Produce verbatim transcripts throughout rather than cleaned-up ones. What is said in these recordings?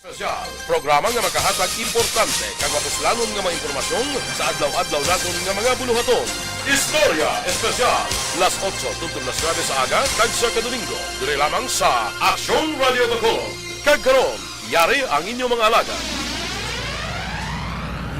Espesyal, programa nga makahatag importante kag mapuslanon nga mga impormasyon sa adlaw-adlaw naton nga mga buluhaton. Istorya Espesyal, las otso tubtob las nuebe sa aga, kag sa kadomingo, diri lamang sa Aksyon Radio Bacolod. Kag karon, yari ang inyo mga alagad.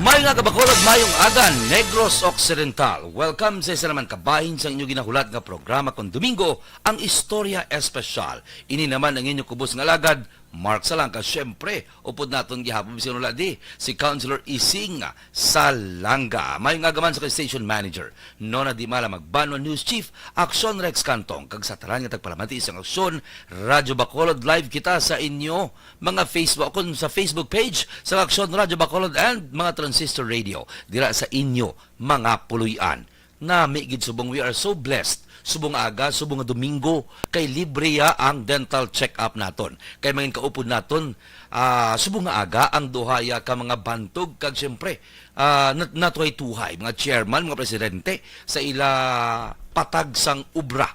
May nga kabakulog, mayong aga, Negros Occidental. Welcome sa isa naman kabahin sa inyo ginahulat nga programa kon Domingo, ang Istorya Espesyal. Ini naman ang inyo kubos nga alagad, Mark Salangka. Siyempre, upod naton gihapon, bisan wala di, si Councilor Ising Salanga. Mayong aga man sa kay Station Manager Nona Dimala Magbano, News Chief Aksyon Rex Cantong, kag sa tanan nga tagpalamati sang Aksyon Radyo Bacolod. Live kita sa inyo mga Facebook, kun sa Facebook page sa Aksyon Radyo Bacolod and mga Transistor Radio dira sa inyo mga puloy-an. Nami gid subong, we are so blessed. Subong nga aga, subong nga Domingo, kay libre ya ang dental check-up naton. Kay mangin kaupod naton, ah, subong nga aga ang duha ya ka mga bantog kag siyempre, ah, nat-, natuhay-tuhay, mga chairman, mga presidente sa ila patag sang obra,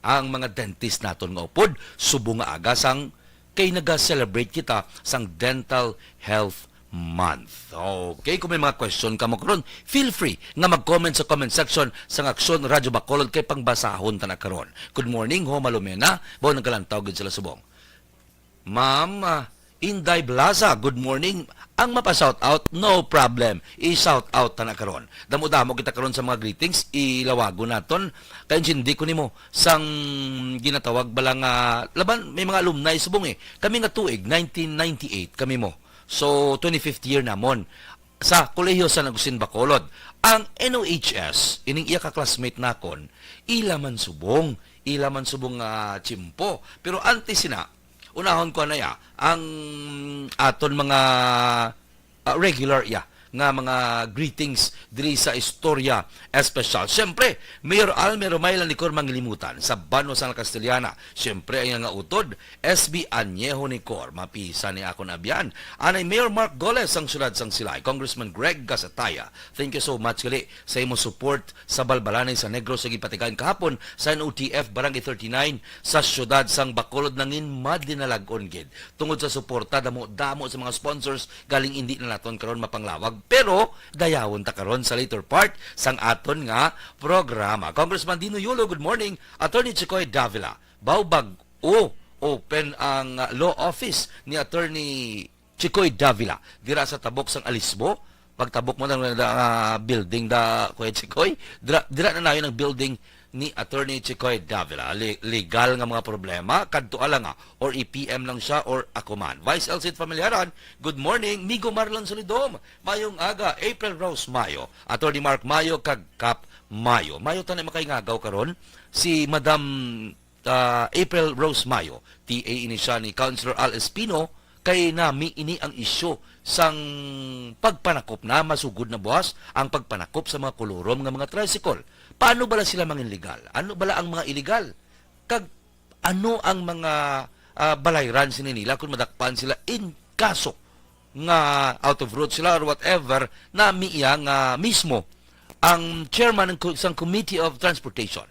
ang mga dentist naton nga upod subong nga aga sang kay naga-celebrate kita sang Dental Health Month. Okay, kung may mga question kamo karon, feel free nga mag-comment sa comment section sang Aksyon Radyo Bacolod kay pangbasahon ta na karon. Good morning, Homa Lumena. Baw nagkalantaw gid sila subong. Ma'am, ah, Inday Blaza, good morning. Ang mapa-shout out, no problem. I-shout out ta na karon. Damo-damo kita karon sa mga greetings, ilawagon naton. Kay intindi ko nimo sang ginatawag bala nga laban, may mga alumni subong eh. Kami nga tuig, nineteen ninety-eight kami mo. So, twenty-fifth year namon sa Kolehiyo San Agustin Bacolod. Ang N O H S, ining iya ka classmate nakon, ila man subong, ila man subong nga tiyempo. Pero antes sina, unahon ko na ya, ang aton mga, ah, regular ya nga mga greetings diri sa Istorya Espesyal. Siyempre, Mayor Almer Romay Lanicor Mangilimutan sa Banwa sang Castellana. Siyempre, ang nga utod, S B Añejo Nicor, mapisa ni akon abyan. Anay Mayor Mark Goles sang siyudad sang Silay, Congressman Greg Gasataya. Thank you so much gali sa imo support sa balbalanay sa Negros sa gipatigayon kahapon sa N O T F Barangay thirty-nine sa siyudad sang Bacolod. Nangin madinalag-on gid tungod sa suporta, damo-damo sa mga sponsors galing indi na naton karon mapanglawag, pero dayawon ta karon sa later part sang aton nga programa. Congressman Dino Yulo, good morning. Attorney Chicoy Davila, baw bag-o open ang, uh, law office ni Attorney Chicoy Davila dira sa tabok sang Alisbo. Pagtabok mo ng, uh, building da, Kuya Chicoy, dira, dira na nayon ang building ni Attorney Chicoy Davila. Le-, legal nga mga problema, kadto lang, ah, or i-P M lang siya or ako man. Vice L Cid Familiaran, good morning. Migo Marlon Solidom, mayong aga. April Rose Mayo, Attorney Mark Mayo, kag Kap Mayo. Mayo ta na makaingagaw karon. Si Madam, ah, April Rose Mayo, T A ini siya ni Councilor Al Espino, kay nami ini ang isyu sang pagpanakop na, masugod na buwas ang pagpanakop sa mga kolorom nga mga tricycle. Paano bala sila mangin legal? Ano bala ang mga illegal? Kag ano ang mga, ah, balayran sini nila kung madakpan sila in kaso nga out of route sila or whatever? Nami iya nga mismo ang chairman ng co-, sang Committee of Transportation,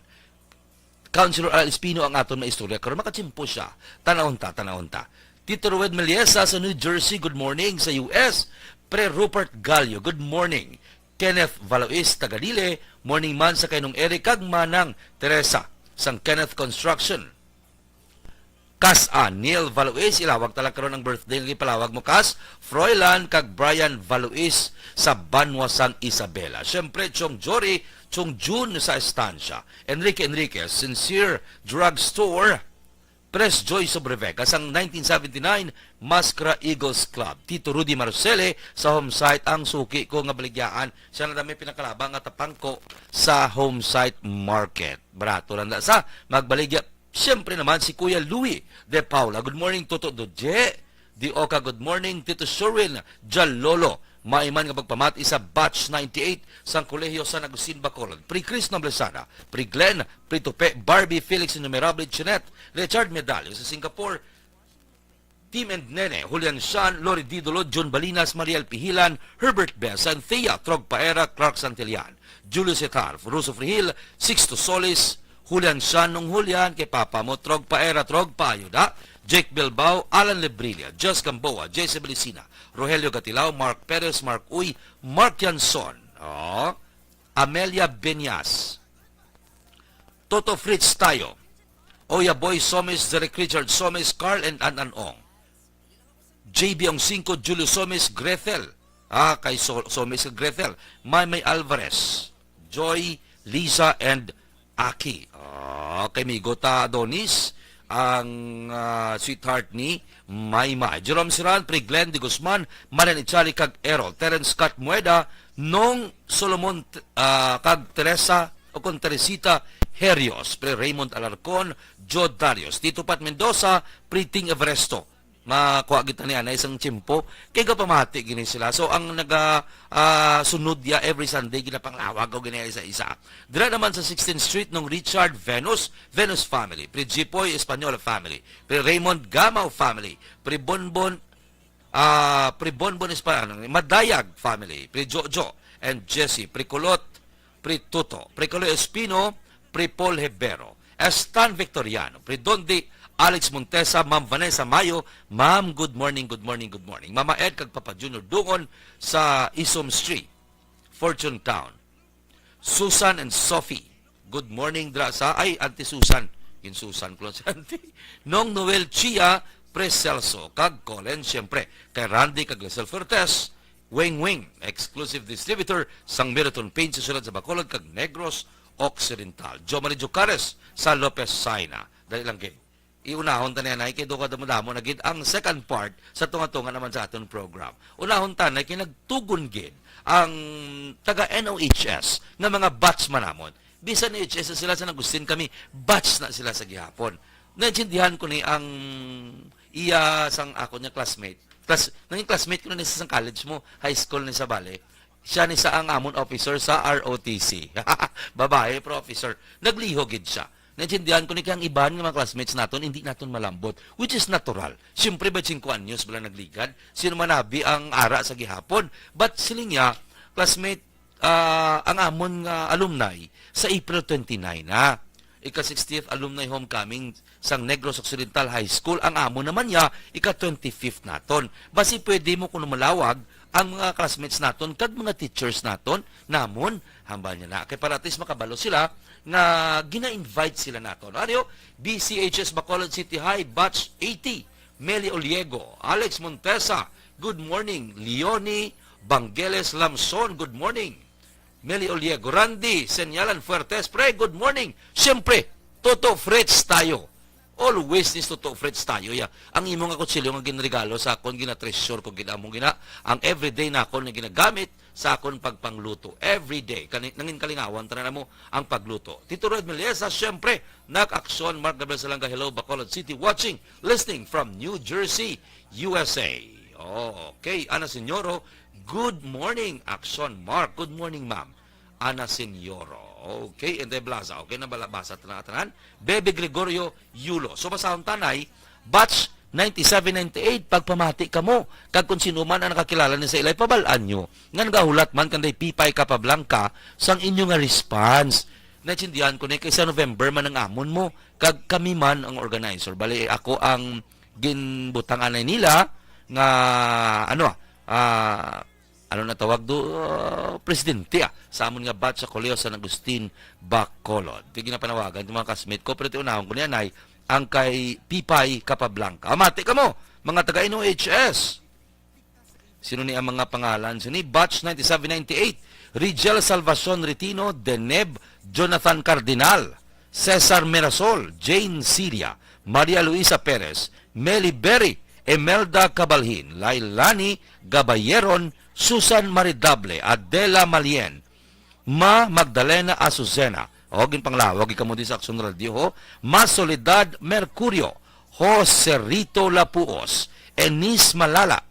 Councilor Al Espino, ang aton maistorya karon. Makatsimpo siya. Tanahon ta, tanahon ta. Tito Rued Meliesa sa New Jersey, good morning. Sa U S, Pre Rupert Gallo, good morning. Kenneth Valois, taga Dile, morning man sa kay Nong Eric kag Manang Teresa sang Kenneth Construction. Kas-a, Neil Valois, ilawag ta lang karon ang birthday nga gipalawag mo, Kas, Froilan kag Brian Valois sa Banwa sang Isabela. Siyempre, Chong Jory, Chong Jun sa Estancia. Enrique Enriquez, Sincere Drugstore, Pres Joy Sobreveca sang nineteen seventy-nine Maskra Eagles Club. Tito Rudy Marcele sa home site, ang suki ko nga baligyaan. Siya na dami pinakalaba nga tapangko sa home site market. Barato lang da sa magbaligya. Siyempre naman si Kuya Louie De Paula. Good morning, Toto Dodje. Di Oka, good morning. Tito Sherwin Jalolo, maiman nga pagpamati sa Batch ninety-eight sang Kolehiyo San Agustin Bacolod. Pre Chris Noblesana, Pre Glenn, Pre Tupe, Barbie, Felix Innumerable, Jeanette, Richard Medallo sa Singapore, Tim and Nene, Julian Shan, Lori Didolo, John Balinas, Mariel Pihilan, Herbert Besa, and Thea Trogpaera, Clark Santillan, Julius Etar, Russo Frihil, Sixto Solis, Julian Shan, Nong Julian, kay Papa mo, Trogpaera, Trogpayo da. Jake Bilbao, Alan Lebrilla, Jos Gamboa, J C Belicina, Rogelio Gatilao, Mark Perez, Mark Uy, Mark Yanson, oh, Amelia Beñas, Toto Fritz Tayo, Oya Boy Somes, Derek Richard Somes, Carl and An An Ong, J B Ong Singko, Julio Somes, Grethel, ah, kay So-, Somes kag Grethel, Maymay Alvarez, Joy, Lisa, and Aki. Ah, kay Migo ta Adonis, ang, ah, sweetheart ni Maymay. Jerome Siran, Pre Glenn de Guzman, Marian Ichali kag Errol, Terence Scott Mueda, Nong Solomon, ah, kag Teresa o kon Teresita Herios, Pre Raymond Alarcon, Joe Darius, Tito Pat Mendoza, Pre Ting Everesto. Makuha kita ni anay isang tiyempo, kay gapamati gini sila. So, ang naga, ah, sunod ya every Sunday, ginapanglawag ko gini isa-isa. Dira naman sa sixteenth Street, Nong Richard Venus, Venus family, Pre Jipoy Española family, Pre Raymond Gamao family, Pre Bonbon, ah, Pre Bonbon Espa-, ano, Madayag family, Pre Jojo and Jesse, Pre Kulot, Pre Tuto, Pre Kuloy Espino, Pre Paul Hebero, Stan Victoriano, Pre Dondi, Alex Montesa, Ma'am Vanessa Mayo, Ma'am, good morning, good morning, good morning. Mama Ed kag Papa Junior Dungon sa Isom Street, Fortune Town. Susan and Sophie, good morning dra sa, ay, Auntie Susan. Gin-Susan ko lang si Auntie. Nong Noel Chia, Pre Celso, kag Colin, siyempre, kay Randy kag Lisel Fuertes, Wing Wing, exclusive distributor sang Miraton Paint sa siyudad sa Bacolod kag Negros Occidental. Jo Marie Jucares sa Lopez Saina. Dali lang, gid. Iunahon ta niya, nay, kay duha ka damo-damo na gid ang second part sa tunga-tunga naman sa aton program. Unahon ta, nay, kay nagtugon gid ang taga N O H S nga mga batch man namon. Bisan N O H S na sila, San Agustin kami, batch na sila sa gihapon. Naintindihan ko ni ang iya sang akon nga classmate. Class, naging classmate ko na ni sa college mo, high school ni sa bale. Siya ni sa ang amon officer sa R O T C. Babae, pero officer. Nagliho gid siya. Naintindihan ko ni kay ang iban nga mga classmates naton, hindi naton malambot, which is natural. Siyempre, twenty-five anyos bala nagligad. Sino man abi ang ara sa gihapon? But siling niya, classmate, ah, ang amon nga alumni sa April twenty-nine na. Ika-sixtieth alumni homecoming sang Negros Occidental High School. Ang amon naman niya, ika-twenty-fifth naton. Basi pwede mo kuno malawag ang mga classmates naton kag mga teachers naton, namon, hambal niya na. Kay para at least makabalo sila nga gina-invite sila naton. Ano? B C H S Bacolod City High, Batch eighty, Meli Oliego, Alex Montesa, good morning. Leonie Bangeles Lamson, good morning. Meli Oliego, Randy Senyalan Fuertes, pre, good morning. Siyempre, Toto Fritz tayo. Always ni Toto Fritz tayo, ya. Ang imo nga kutsilyo nga ginregalo sa akon, gina-treasure ko gid amo gina. Ang everyday na akon nga ginagamit sa akon pagpangluto. Everyday. Kani, nangin kalingawan, tanan mo ang pagluto. Tito Red Meliesa, siyempre, Nak Aksyon, Mark Gabriel Salanga, hello, Bacolod City, watching, listening from New Jersey, U S A. Oh, okay. Ana Senyoro, good morning, Aksyon, Mark. Good morning, ma'am. Ana Senyoro. Okay, Inday Blaza. Okay na bala, basa tanan, tanan. Bebe Gregorio Yulo. So, basahon tanay, batch ninety-seven ninety-eight, pagpamati kamo. Kag kung sino man ang nakakilala ni sa ilay, pabal-an nyo nga nagahulat man kanday Pipay Capablanca sang inyo nga response. Naintindihan ko ni kay sa November man ang amon mo, kag kami man ang organizer. Bali, ako ang ginbutang anay nila nga, ano, ah, ano na tawag do, ah, presidente, ah, sa amon nga batch sa Kolehiyo San Agustin, Bacolod. Di ginapanawagan yung mga classmate ko, pero tiunahon ko niya, nay, ang kay Pipay Capablanca. Amati kamo, mga taga N O H S. Sino ni ang mga pangalan? Sino ni batch ninety-seven ninety-eight? Rigel Salvacion Ritino, Deneb, Jonathan Cardinal, Cesar Mirasol, Jane Siria, Maria Luisa Perez, Meli Berry, Imelda Cabalhin, Lailani Gabayeron, Susan Maridable, Adela Malien, Ma Magdalena Azucena, o, ginpanglawag kamo di sa Aksyon Radio, ho, Ma Soledad Mercurio, Jose Rito Lapuos, Enis Malala,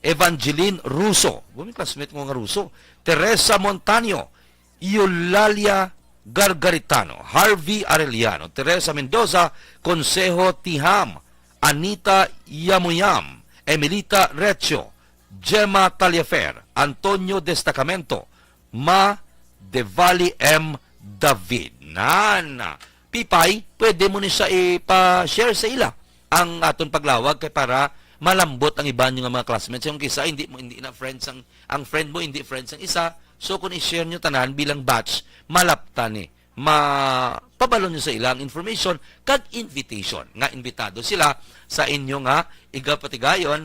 Evangeline Russo, wa may classmate ko nga Russo, Teresa Montaño, Eulalia Gargaritano, Harvey Arellano, Teresa Mendoza, Consejo Tiham, Anita Yamuyam, Emilita Recio, Gemma Taliafer, Antonio Destacamento, Ma Devali M David. Nana, Pipay, pwede mo ni siya ipa-share sa ila. ang aton paglawag kay para malambot ang iban nga mga classmates. Yung kisa, hindi mo, hindi na friends ang, ang friend mo, hindi friends ang isa. So, kung i-share nyo tanan bilang batch, malapta ni. Mapabalo nyo sa ilang information kag invitation nga imbitado sila sa inyo nga igapatigayon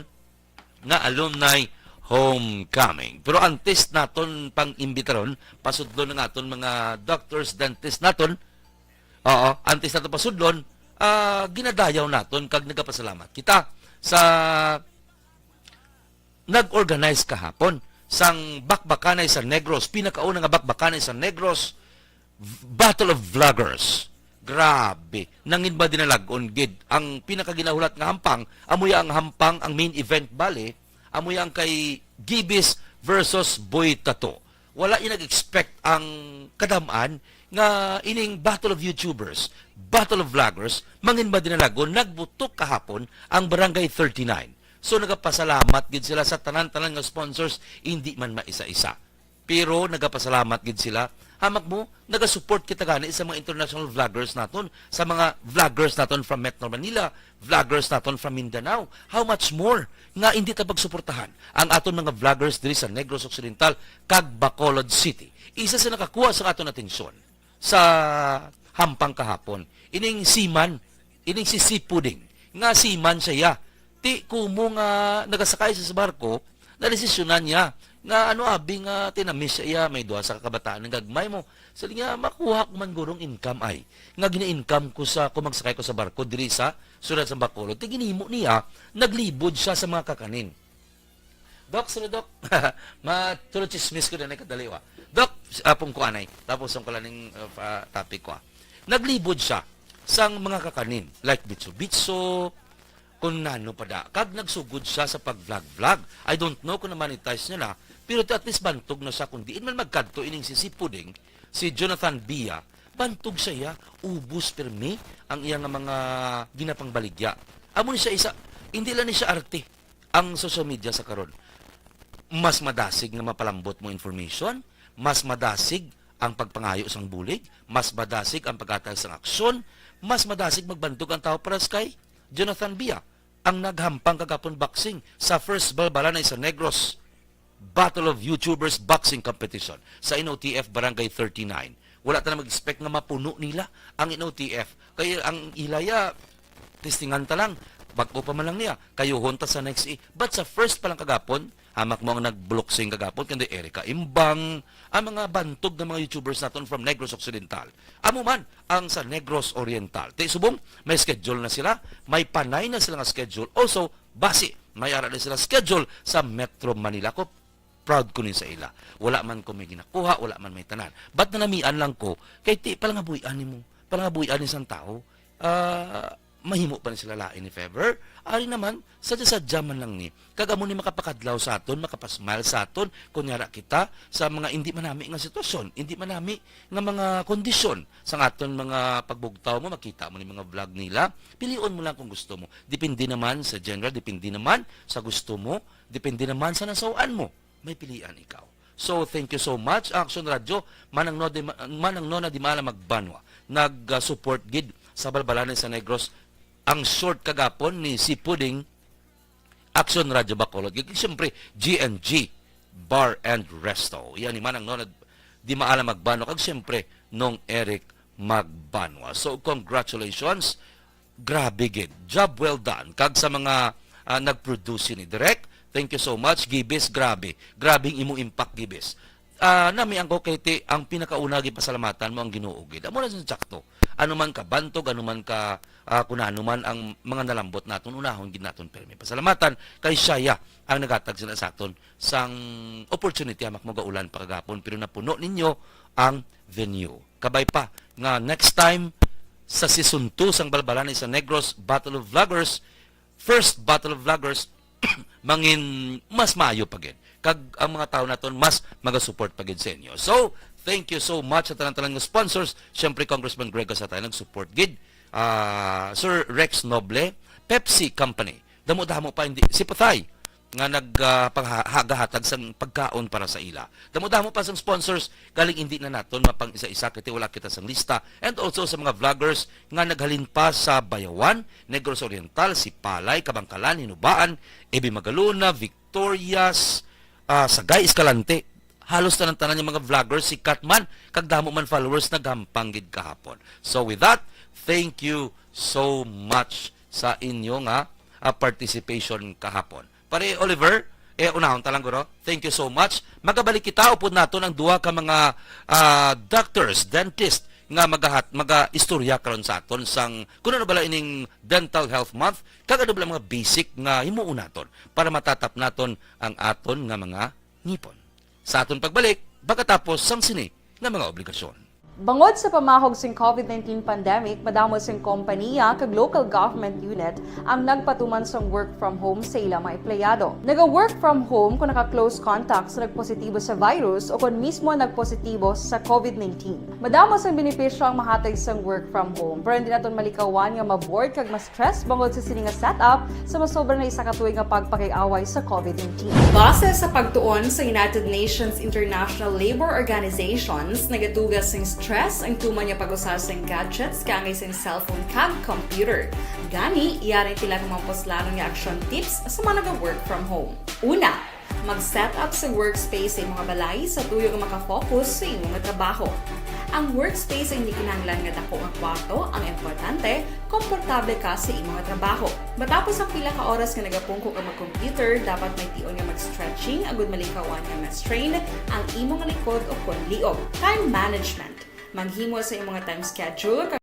nga alumni homecoming. Pero antes naton pang-imbitaron, pasudlon ang aton mga doctors, dentist naton, oo, antes naton pasudlon, ah, ginadayaw naton kag nagapasalamat kita sa nag-organize kahapon sang Bakbakanay sa Negros, pinakauna nga Bakbakanay sa Negros, v-, Battle of Vloggers. Grabe, nangin ba dinalagon gid ang pinakaginahulat nga hampang, amo ya ang hampang, ang main event bali, amo ya ang kay Gibis versus Boy Tato. Wala yung nag-expect ang kadam-an nga ining Battle of YouTubers, Battle of Vloggers, mangin ba dinalagon, nagbutok kahapon ang Barangay thirty-nine. So, nagapasalamat gid sila sa tanan-tanan nga sponsors, hindi man maisa-isa. Pero nagapasalamat gid sila. Hamak mo, nagasupport kita gani sa mga international vloggers naton, sa mga vloggers naton from Metro Manila, vloggers naton from Mindanao. How much more nga hindi ta pagsuportahan ang aton mga vloggers diri sa Negros Occidental kag Bacolod City? Isa sa nakakuha sa aton atensyon sa hampang kahapon, ining seaman, ining si Sipuding, nga seaman siya. Ti, kumo nga nagasakay siya sa barko, nadesisyonan niya nga ano, abi nga tinamis siya, may duha sa kabataan nga gagmay mo. Sa niya, makuha ko man gurong income ay, nga gina-income ko sa, kung magsakay ko sa barko diri sa siyudad sa Bacolod. Ti ginhimo niya, naglibod siya sa mga kakanin. Doc, sino, Doc? Matulog chismis ko na kadali, wa. Doc, apong ko anay. Tapos ang kalaning uh, pa- topic ko, ah. Naglibod siya sang mga kakanin, like bitso-bitso, kung nano pa da. Kag nagsugod siya sa pag-vlog-vlog. I don't know kung na-monetize niya na, pero at least bantog na siya. Kung diin man magkadto ining si Sipuding, si Jonathan Bia, bantog siya, ubos pirmi ang iya nga mga ginapangbaligya. Amo ni siya isa, hindi lang ni siya arte ang social media sa karon. Mas madasig nga mapalambot mo information, mas madasig ang pagpangayo sang bulig, mas madasig ang paghatag sang aksyon, mas madasig magbantog ang tawo para sa kay Jonathan Bia, ang naghampang kagapon boxing sa first balbalanay sa Negros Battle of YouTubers Boxing Competition sa N O T F Barangay thirty-nine. Wala ta na mag-expect nga mapuno nila ang N O T F. Kay ang ilaya, testingan ta lang, bag-o pa man lang niya, kayuhon ta sa next i-, but sa first pa lang kagapon, hamak mo ang nagbuloksing kagapon, kundi Erica Imbang, ang mga bantog nga mga YouTubers naton from Negros Occidental. Amo man ang sa Negros Oriental. Ti subong, may schedule na sila, may panay na sila nga schedule. Also, basi, may ara na sila schedule sa Metro Manila. Ko, proud ko ni sa ila. Wala man ko may ginakuha, wala man may tanan. But nanamian lang ko, kay ti palangabuy-an nimo, palangabuy-an ni sang tawo. Ah, mahimo pa ni sila lain ni Fever. Ari naman, sadya-sadya man lang ni. Kag amo ni makapakadlaw sa aton, makapasmile sa aton, kunyara kita sa mga hindi manami nga sitwasyon, hindi manami nga mga kondisyon sa aton mga pagbugtaw mo, makita mo ni mga vlog nila. Pilion mo lang kung gusto mo. Depende naman sa genre, depende naman sa gusto mo, depende naman sa nasaw-an mo. May pilian ikaw. So, thank you so much, Action Radio. Manang Nona Di, Manang Nona Di Mala Magbanwa, nag-support gid sa balbalanan sa Negros. Ang short kagapon ni si Puding, Action Radio Bacolod. Kag siyempre, G and G Bar and Resto. Yan ni Manang Nona Di Mala Magbanwa. Kag siyempre, Nong Eric Magbanwa. So, congratulations. Grabe gid. Job well done. Kag sa mga, ah, nag-produce ni Direk, thank you so much. Gibis, grabe. Grabe ang imo impact, Gibis. Ah, nami ang ko kay ti, ang pinakauna gipasalamatan mo ang Ginoo gid. Amo na sa sakto. Ano man ka bantog, ano man ka, ah, kung ano man ang mga nalambot naton, unahon gid naton permi pasalamatan kay siya ya ang naghatag sila sa aton sang opportunity, hamak mo gaulan pa kagapon, pero napuno ninyo ang venue. Kabay pa nga next time sa season two sang Balbalanay sa Negros Battle of Vloggers, first Battle of Vloggers, mangin mas maayo pa gid. Kag ang mga tao naton mas magasupport pa gid sa inyo. So, thank you so much sa tanan-tanan nga sponsors. Siyempre, Congressman Greg Gasatay nag-support gid. Ah, Sir Rex Noble, Pepsi Company. Damo-damo pa, hindi. Si Patay, nga nag, ah, pagha-, hagahatag sang pagkaon para sa ila. Damo-damo pa sang sponsors, galing hindi na naton mapang-isa-isa kay wala kita sang lista. And also sa mga vloggers nga naghalin pa sa Bayawan, Negros Oriental, Sipalay, Kabangkalan, Hinubaan, Ebi Magalona, Victorias, ah, Sagay, Escalante. Halos tanan-tanan yung mga vloggers, sikat man, kag damo man followers, naghampang gid kahapon. So with that, thank you so much sa inyo nga, ah, participation kahapon. Pare Oliver, eh, unahon ta lang, guro. Thank you so much. Magabalik kita upod naton ang duha ka mga, ah, doctors, dentist, nga magahat, maga-istorya karon sa aton sang, kung ano bala ining Dental Health Month, kag ano bala mga basic nga himuon naton para matatap naton ang aton nga mga ngipon. Sa aton pagbalik, pagkatapos sang sini nga mga obligasyon. Bangod sa pamahog sing COVID nineteen pandemic, madamo sing kompaniya kag local government unit ang nagpatuman sang work from home sa ila mga empleyado. Naga-work from home kung naka-close contact sa nagpositibo sa virus o kon mismo nagpositibo sa COVID nineteen. Madamo sang benepisyo ang mahatag sang work from home, pero hindi naton malikawan nga ma-bored kag mas stress bangod sa sini nga setup sa masobra na isa ka tuig nga pagpakig-away sa COVID nineteen. Base sa pagtuon sa United Nations International Labour Organizations, nagatuga sing stress ang tuman nga pag-usa sing gadgets kaangay sing cellphone kag computer. Gani, yari sila nga mga puslanon nga action tips sa mga naga-work from home. Una, mag-set up sa workspace sa imong balay sa tuyo nga makafocus sa imong trabaho. Ang workspace ay hindi kinahanglan nga dako nga kwarto, ang importante, komportable ka sa imong trabaho. Matapos ang pila ka oras nga nagapungko ka mag-computer, dapat may tion nga mag-stretching agud malikawan nga ma-strain ang imong likod o kon liog. Time management. Maghimo sa imong time schedule kag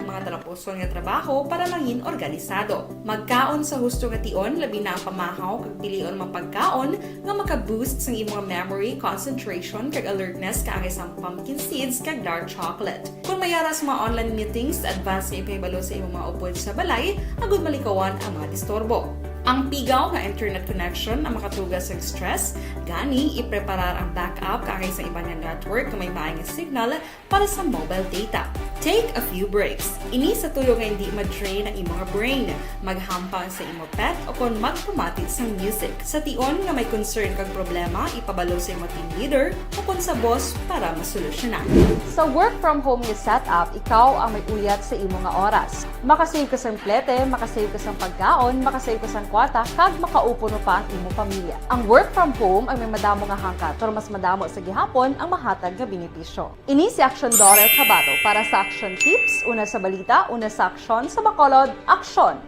mga talapuson nga trabaho para mangin organisado. Magkaon sa husto nga tion, labi na ang pamahaw kag pilion mga pagkaon nga maka-boost sang imong memory, concentration, kag alertness kaangay sang pumpkin seeds kag dark chocolate. Kon may ara sa mga online meetings, advance nga ipahibalo sa imong mga upod sa balay agud malikawan ang mga disturbo. Ang pigaw nga internet connection ang makatuga sa stress, gani ipreparar ang backup kaangay sa iban nga network nga may maay nga signal para sa mobile data. Take a few breaks. Ini sa tuyo nga hindi ma-drain ang imong brain. Maghampang sa imo pet o kon magpamati sang music. Sa tion nga may concern kag problema, ipabalo sa imo team leader o kon sa boss para masolusyonan. Sa work from home nga setup, ikaw ang may uyat sa imo nga oras. Makasave ka sang plete, makasave ka sang pagkaon, makasave ka sang kwarta, kag makaupo pa ang imo pamilya. Ang work from home ay may madamo nga hangkat, pero mas madamo sa gihapon ang mahatag nga benepisyo. Ini si Aksyon Dorer Cabato para sa Action Tips, una sa balita, una sa aksyon, sa Bacolod, aksyon!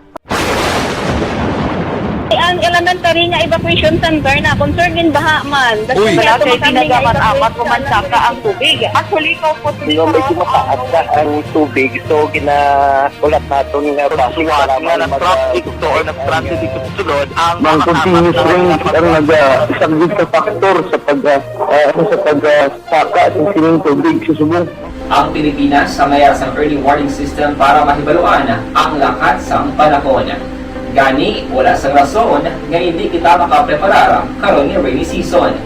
Ang elementary nga evacuation center na concern in baha man. Uy. Wala kay pinagamat-amat, pumansaka ang tubig. Actually, ikaw po, medyo mataas na ang tubig, so ginahulat naton nga traffic nga nag-traffic to or nag-traffic sulod ang mga continuous rain ang nag-, ah, isa gid sa factor sa pag, ah, ah, sa pag, ah, saka sa sining tubig sa subong. Ang Pilipinas sa mayara sang early warning system para mahibaluan ang lakat sang panahon. Gani, wala sang rason nga hindi kita makapreparar karon nga rainy season.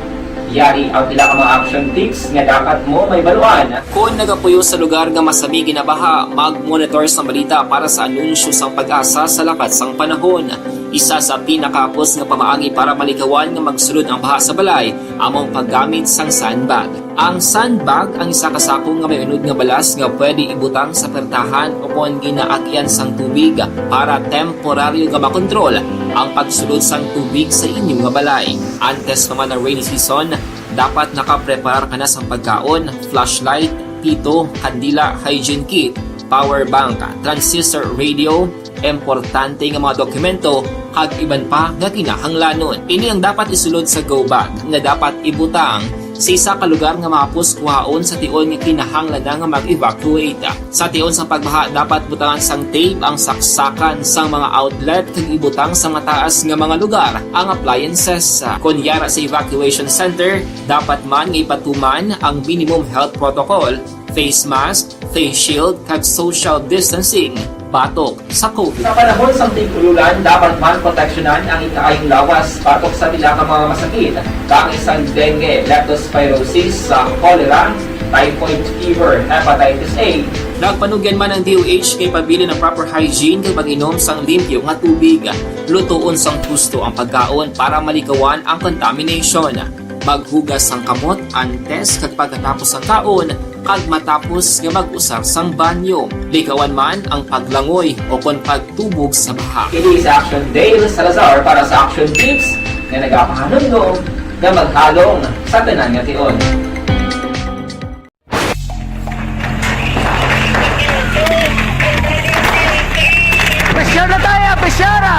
Yari ang pila ka mga action tips nga dapat mo mahibaluan. Kon nagapuyo sa lugar nga masami ginabaha, mag-monitor sang balita para sa anunsyo sang PAGASA sa lakat sang panahon. Isa sa pinakahapos nga pamaagi para malikawan nga magsulod ang baha sa balay amo ang paggamit sang sandbag. Ang sandbag ang isa ka sako nga may unod nga balas nga pwede ibutang sa pertahan o kon ginaagyan sang tubig para temporaryo nga makontrol ang pagsulod sang tubig sa inyo nga balay. Antes pa man ang rainy season, dapat nakapreparar ka na sang pagkaon, flashlight, pito, kandila, hygiene kit, power bank, transistor radio, importante nga mga dokumento, kag iban pa nga kinahanglanon. Ini ang dapat isulod sa go bag nga dapat ibutang sa isa ka lugar nga mahapos kuhaon sa tion nga kinahanglan na nga mag-evacuate. Sa tion sang pagbaha, dapat butangan sang tape ang saksakan sang mga outlet kag ibutang sa mataas nga mga lugar ang appliances. Kon yara sa evacuation center, dapat man nga ipatuman ang minimum health protocol, face mask, face shield, kag social distancing batok sa COVID. Sa panahon sang tig-ululan, dapat man proteksyonan ang ikaayong lawas batok sa pila ka mga masakit, kaangay sang dengue, leptospirosis, sa cholera, typhoid fever, hepatitis A. Nagpanugyan man ang D O H kay pabilin ang proper hygiene kag pag-inom sang limpyo nga tubig. Lutoon sang husto ang pagkaon para malikawan ang contamination. Maghugas sang kamot antes kag pagkatapos sang kaon, kag matapos nga mag-usar sang banyo. Likawan man ang paglangoy o kon pagtubog sa baha. Kini si Action Dale Salazar para sa Action Tips nga nagapahanumdom nga maghalong sa tanan nga tion. Pisyara tayo! Pisyara!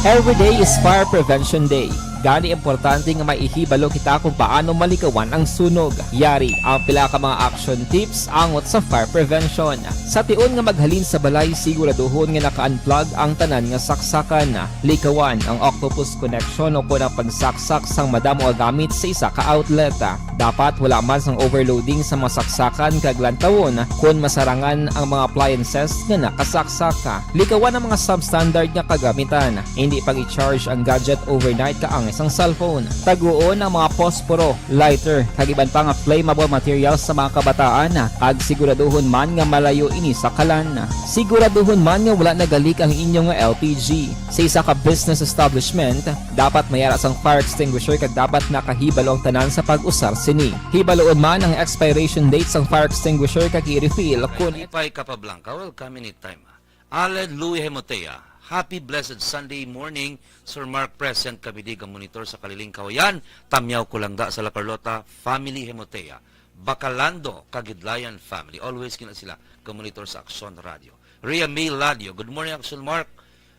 Every day is Fire Prevention Day. Gani, importante nga may ihibalo kita kung paano malikawan ang sunog. Yari ang pila ka mga action tips angot sa fire prevention. Sa tion nga maghalin sa balay, siguraduhon nga naka-unplug ang tanan nga saksakan. Likawan ang octopus connection o kon ang pagsaksak sang madamo nga gamit sa isa ka outlet. Dapat wala man sang overloading sa mga saksakan kag lantawon kon masarangan ang mga appliances nga nakasaksak. Likawan ang mga substandard nga kagamitan. Indi pag-i-charge ang gadget overnight kaangay sang cellphone. Taguon ang mga posporo, lighter, kag iban pa nga flammable materials sa mga kabataan, kag siguraduhon man nga malayo ini sa kalan. Siguraduhon man nga wala nagalik ang inyo nga L P G. Sa isa ka business establishment, dapat may ara sang fire extinguisher kag dapat nakahibalo ang tanan sa pag-usar sini. Hibaluon man ang expiration date sang fire extinguisher kag i-refill kon Lipay Capablanca, welcome anytime. Allen Louis Hemotea, happy blessed Sunday morning, Sir Mark, present kami di ga-monitor sa Kaliling Kawayan, Tamyaw Kulangda sa La Carlota, family Hemotea, Bacalando, Kagidlayan family, always gina sila ga-monitor sa Aksyon Radio. Rhea May Ladio, good morning, Aksyon Mark.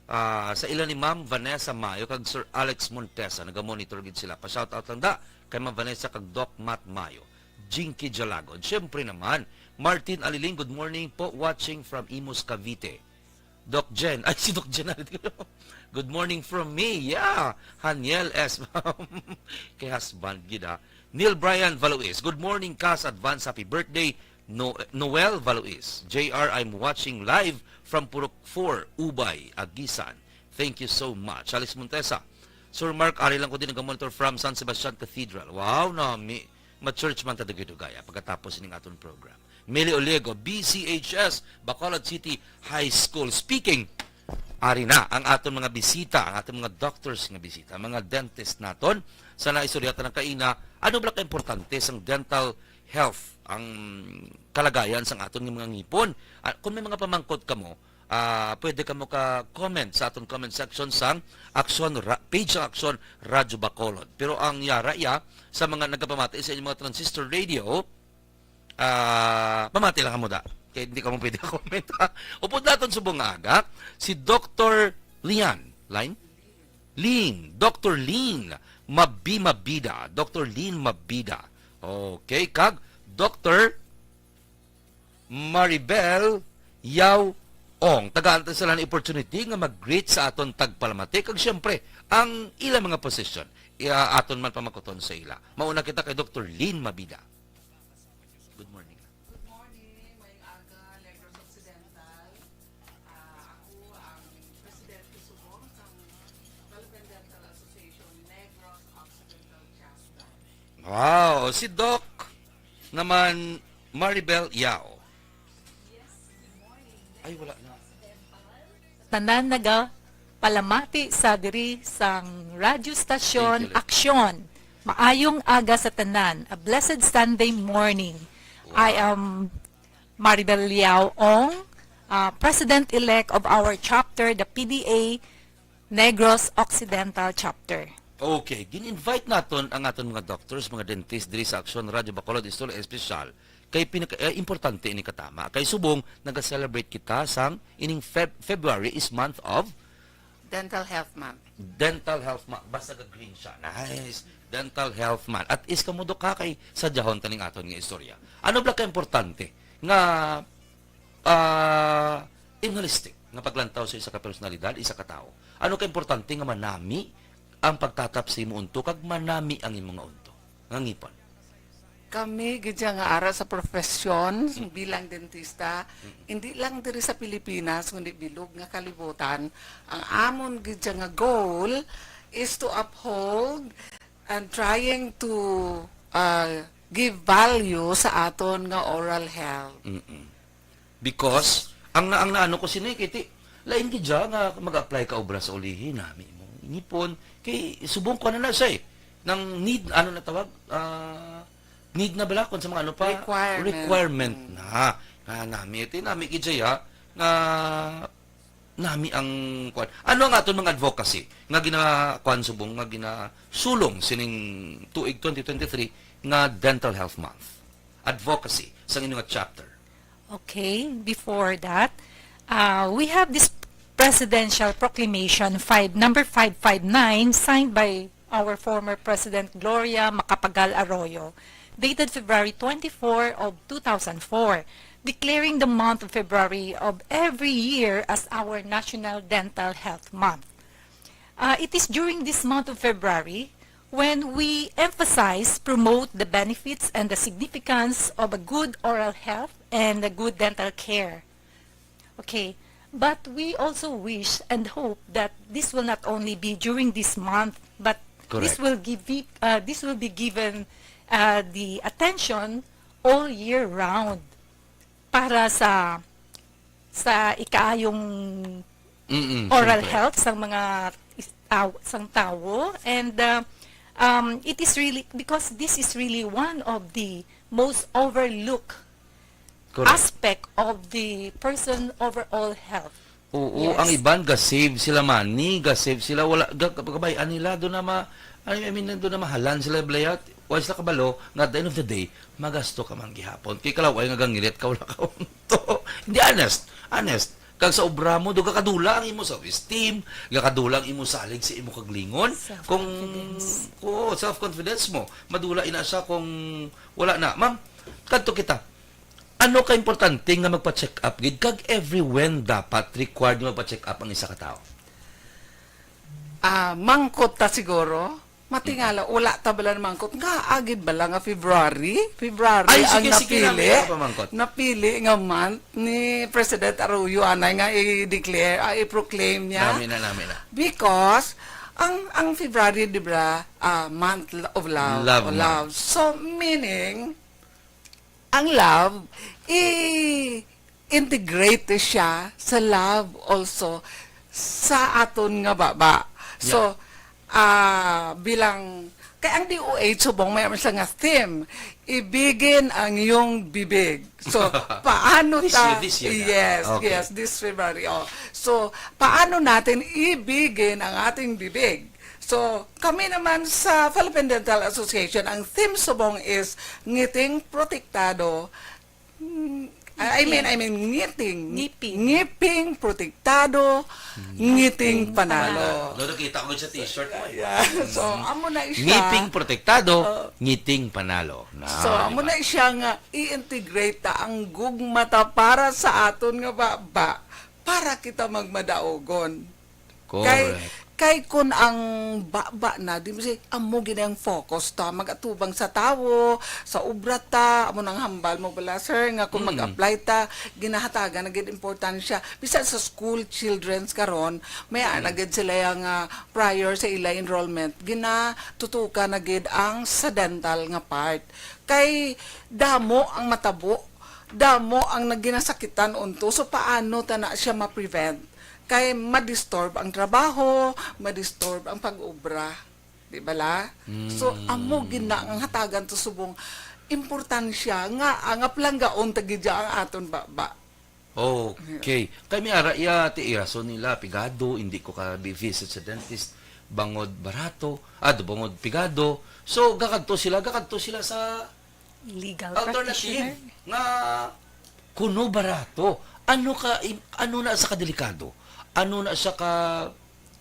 Ah, sa ila ni Ma'am Vanessa Mayo kag Sir Alex Montesa, naga-monitor gid sila. Pa-shoutout lang da kay Ma'am Vanessa kag Doc Matt Mayo. Jinky Jalagod. Siyempre naman, Martin Aliling, good morning po, watching from Imus, Cavite. Doc Jen, ay, si Doc Jen. Good morning from me. Yeah, Haniel S. Kay husband gid, ha. Neil Brian Valois, good morning, Kas, advance happy birthday. No-, Noel Valois, J R, I'm watching live from Purok four, Ubay, Aguisan. Thank you so much. Alex Montesa, Sir Mark, ari lang ko din naga-monitor from San Sebastian Cathedral. Wow, nami. Ma-church man ta dugay-dugay, ah, pagkatapos ning aton program. Mili Oliego, B C H S, Bacolod City High School. Speaking, ari na ang aton mga bisita, ang aton mga doctors nga bisita, mga dentist naton. Sa naistorya ta lang kaina, ano bala ka importante sang dental health, ang kalagayan sang aton nga mga ngipon? Ah, kung may mga pamangkot kamo, ah, pwede kamo ka-comment sa aton comment section sang Aksyon Ra-, page sang Aksyon Radyo Bacolod. Pero ang yara iya sa mga nagapamati sa inyong mga transistor radio, ah, pamati lang kamo da. Kay hindi kamo pwede comment, ha? Upod naton subong nga aga, si Doktor Lian. Line? Lin. Doktor Lin. Mabi-, Mabida. Doktor Lin Mabida. Okay. Kag Doktor Maribel Yao Ong. Tagaan ta sila ng opportunity nga mag-greet sa aton tagpalamati. Kag siyempre, ang ilang mga position, iya aton man pamakuton sa ila. Mauna kita kay Doktor Lin Mabida. Good morning. Good morning, mayong aga, Negros Occidental. Ah, ako ang presidente subong sang Philippine Dental Association Negros Occidental Chapter. Wow, si Doc naman, Maribel Yao. Ay, wala na. Tanan naga palamati sa diri sang radyo stasyon. Thank you, Lord. Aksyon. Maayong aga sa tanan. A blessed Sunday morning. I Wow. am Maribel Liao Ong, uh, President-elect of our chapter, the P D A Negros Occidental Chapter. Okay, gin-invite naton ang aton mga doctors, mga dentist diri sa Aksyon Radyo Bacolod Istorya Espesyal. Kay pinaka-, eh, importante ini katama. Kay subong, naga-celebrate kita sang ining Feb-, February is month of Dental Health Month. Dental Health Month. Basta ga-green siya. Nice. Dental Health Month. At is kamo, Dok, ha, kay sadyahon taning aton nga istorya. Ano bala ka importante nga, ah, in holistic nga paglantaw sa isa ka personalidad, isa ka tawo? Ano ka importante nga manami ang pagtatap sa imo unto kag manami ang imo nga unto, nga ngipon? Kami gid siya nga ara sa profesyon bilang dentista, hindi lang diri sa Pilipinas kundi bilog nga kalibutan, ang amon gid siya nga goal is to uphold and trying to, uh, give value sa aton nga oral health. Mm-mm. Because ang na ang naano ko sini kay ti lain gid siya nga mag-apply ka obra sa ulihi nami mo ngipon kay subong ko na na siya eh. Nang need ano na tawag? Ah, need na bala kung sa mga ano pa Requirement. Requirement na. Nga nami ito nami gid siya nga nami ang kwan. Ano ang aton mga advocacy nga ginakuan subong nga ginasulong sining tuig twenty twenty-three nga Dental Health Month? Advocacy sa inyo nga chapter. Okay, before that, uh, we have this presidential proclamation five, number five five nine, signed by our former President Gloria Macapagal Arroyo, dated February twenty-four of two thousand four, declaring the month of February of every year as our National Dental Health Month. Uh, it is during this month of February when we emphasize, promote the benefits and the significance of a good oral health and a good dental care. Okay, but we also wish and hope that this will not only be during this month, but this Correct. will give it, uh, this will be given uh, the attention all year round para sa sa ikaayong Mm-mm, oral syempre. Health sang mga is- taw- sang tawo, and uh, um, it is really because this is really one of the most overlooked Correct. Aspect of the person overall health. Oo, Yes. Ang iban ga-save sila money, ga-save sila wala ga kabay-an nila do na ma I mean do na mahalan sila blayat. Wa sila kabalo nga at the end of the day magasto ka man gihapon. Kay kalaway nga gangilit ka wala ka unto. Hindi honest, honest. Kag sa obra mo do gakadula ang imo self-esteem, gakadula ang imo salig sa imo kaglingon. Kung Self-confidence. Oo, self-confidence mo. Madula ina siya kung wala na. Ma'am, kadto kita. Ano ka importante nga magpa-check up gid kag every when dapat required nga magpa-check up ang isa ka tawo? Ah, mangkot ta siguro. Matingala, wala ta bala mangkot. Nga agid bala nga February? February Ay, ang sige, sige, napili. nami ako pamangkot. Napili nga month ni President Arroyo anay nga i-declare, ah, i-proclaim niya. Nami na, nami na. Because ang ang February, di ba, ah, month of love. Love o month. Love. So meaning ang love i-integrate siya sa love also sa aton nga baba. So ah bilang kay ang D O H subong may man siya nga theme, ibigin ang iyong bibig. So paano This ta year, this year na. Yes, Okay. Yes, this February. Oh. So paano natin ibigin ang ating bibig? So kami naman sa Philippine Dental Association, ang theme subong is ngiting protektado. Mm, I mean, I mean, ngiting. Ngiping. Ngiping protektado, ngiting panalo. No, nakita ko sa t-shirt mo. eh. Yeah. So, amo na siya. Ngiping protektado, ngiting panalo. Na, So, amo di ba? na siya nga i-integrate ta ang gugma ta para sa aton nga baba para kita magmadaogon. Kay Correct. kay kun ang baba na di mo si amo gid ang focus ta magatubang sa tawo, sa obra ta, amo nang hambal mo bala sir nga kung Mm. mag-apply ta ginahatagan na gid importansya bisan sa school children's karon may ana gid sila nga prior sa ila enrollment ginatutukan na gid ang sa dental nga part kay damo ang matabo damo ang naginasakitan unto so paano ta na siya ma-prevent kay ma-disturb ang trabaho, ma-disturb ang pag-obra. Di bala? So, amo gid na ang hatagan to subong importansya nga ang aplanggaon ta gid ang aton baba. Okay. Kay may ara iya ti irason nila pigado, hindi ko ka visit sa dentist bangod barato, ah, bangod pigado. So gakadto sila, gakadto sila sa Legal alternative practitioner. Nga kuno barato. Ano ka im- ano na sa kadelikado? Ano na sa ka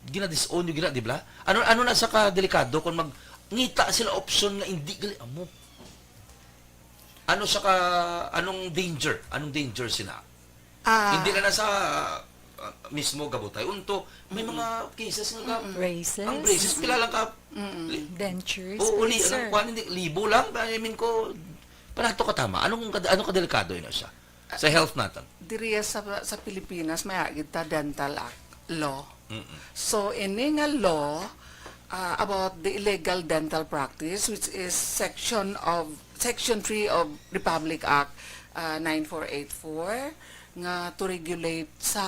ginadis-on yung gina, di ba? Ano ano na sa kadelikado kung mag ngita sila option nga hindi gali amo? Ano sa ka anong danger? Anong danger sina? Ah, Hindi na na sa ah, mismo gabutay unto may mga cases nga ka, Braces. ang braces pila lang ka li- Dentures. Oo, Please, li, sir. Ano, kuwan, hindi, libo lang. I mean ko, Para to katama, anong kad-, ano kadelikado ina siya sa health naton? Diriya sa, sa Pilipinas, may agid ta dental act, law. Mm-mm. So, ini nga law, ah, about the illegal dental practice, which is section of, section three of Republic Act, ah, nine four eight four, nga to regulate sa,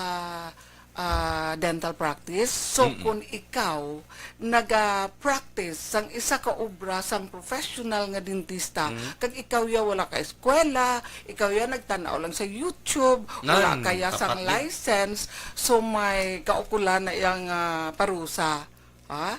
ah, dental practice. So, Mm-mm. kung ikaw naga-practice sang isa ka obra sang professional nga dentista, Mm. kag ikaw ya wala ka eskwela, ikaw ya nagtan-aw lang sa YouTube, wala Nan, ka ya sang tapat ni. license, so may kaukulan na yang, ah, parusa. Ha?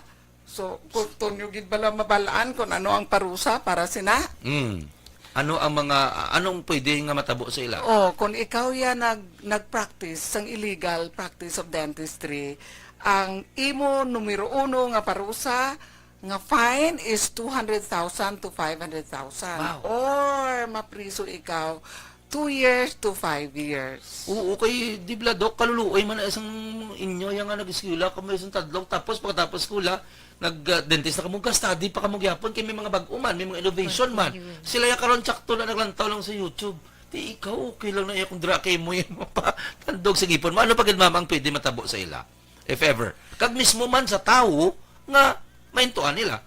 So, kung tunyo gid bala mabalaan kung ano ang parusa para sina? Mm. Ano ang mga, anong pwede nga matabo sa ila? Oh, kung ikaw ya nag-, nag-practice sang illegal practice of dentistry, ang imo numero uno nga parusa nga fine is two hundred thousand to five hundred thousand. Wow. Or mapriso ikaw two years to five years. Oo, kay di bala, Dok, kaluluoy man na isang inyo yang nga nag-eskwela, kamo isang tadlong, tapos pagkatapos eskwela, nag, ah, dentist na kamo, ga-study pa kamo gyapon, kay may mga bag-o man, may mga innovation man. Continuous. Sila ya karon, sakto na naglantaw lang sa YouTube. Di ikaw, okay lang na iya kung dira kay mo yung mapatandog sa ngipon mo. Ano pa gid, ma'am, ang pwede matabo sa ila? If ever. Kag mismo man sa tawo nga maintuan nila.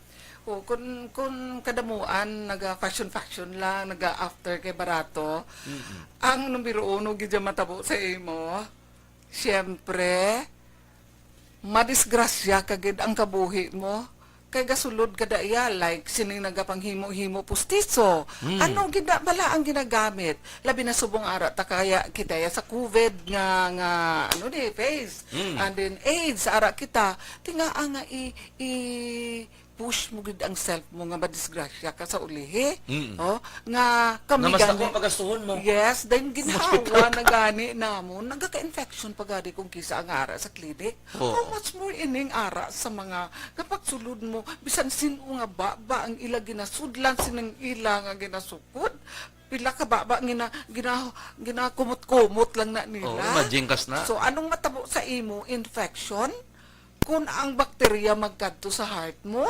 O, kun, kun kadamuan, naga-fashion-fashion lang, naga-after kay barato, Mm-mm. ang numero uno gid dyan matabo sa imo, siyempre, madisgrasya ka gid ang kabuhi mo. Kay gasulod ka da iya, like, sining nagapanghimo-himo pustiso. Mm. Ano gid na bala ang ginagamit? Labi na subong ara ta kaya kita ya sa COVID nga, nga, ano ni, phase. Mm. And then AIDS, ara kita. Tingaa nga i-, i-push mo gid ang self mo nga madisgrasya ka sa ulihi. Mm. Oh, nga kami Na mas gani dako ang pagastuhon mo. Yes, then Mas ginhawa pito. na gani namon. Nagaka-infection pa gani kung kisa ang ara sa clinic. Oo. How much more ining ara sa mga kapagsulod mo, bisan sin-o nga baba ang ila ginasudlan, sining ila nga ginasukod, pila ka baba gina-, gina-, ginakumot-kumot lang na nila. Oo, imagine kas na. So, anong matabo sa imo? Infection? Kung ang bakterya magkadto sa heart mo,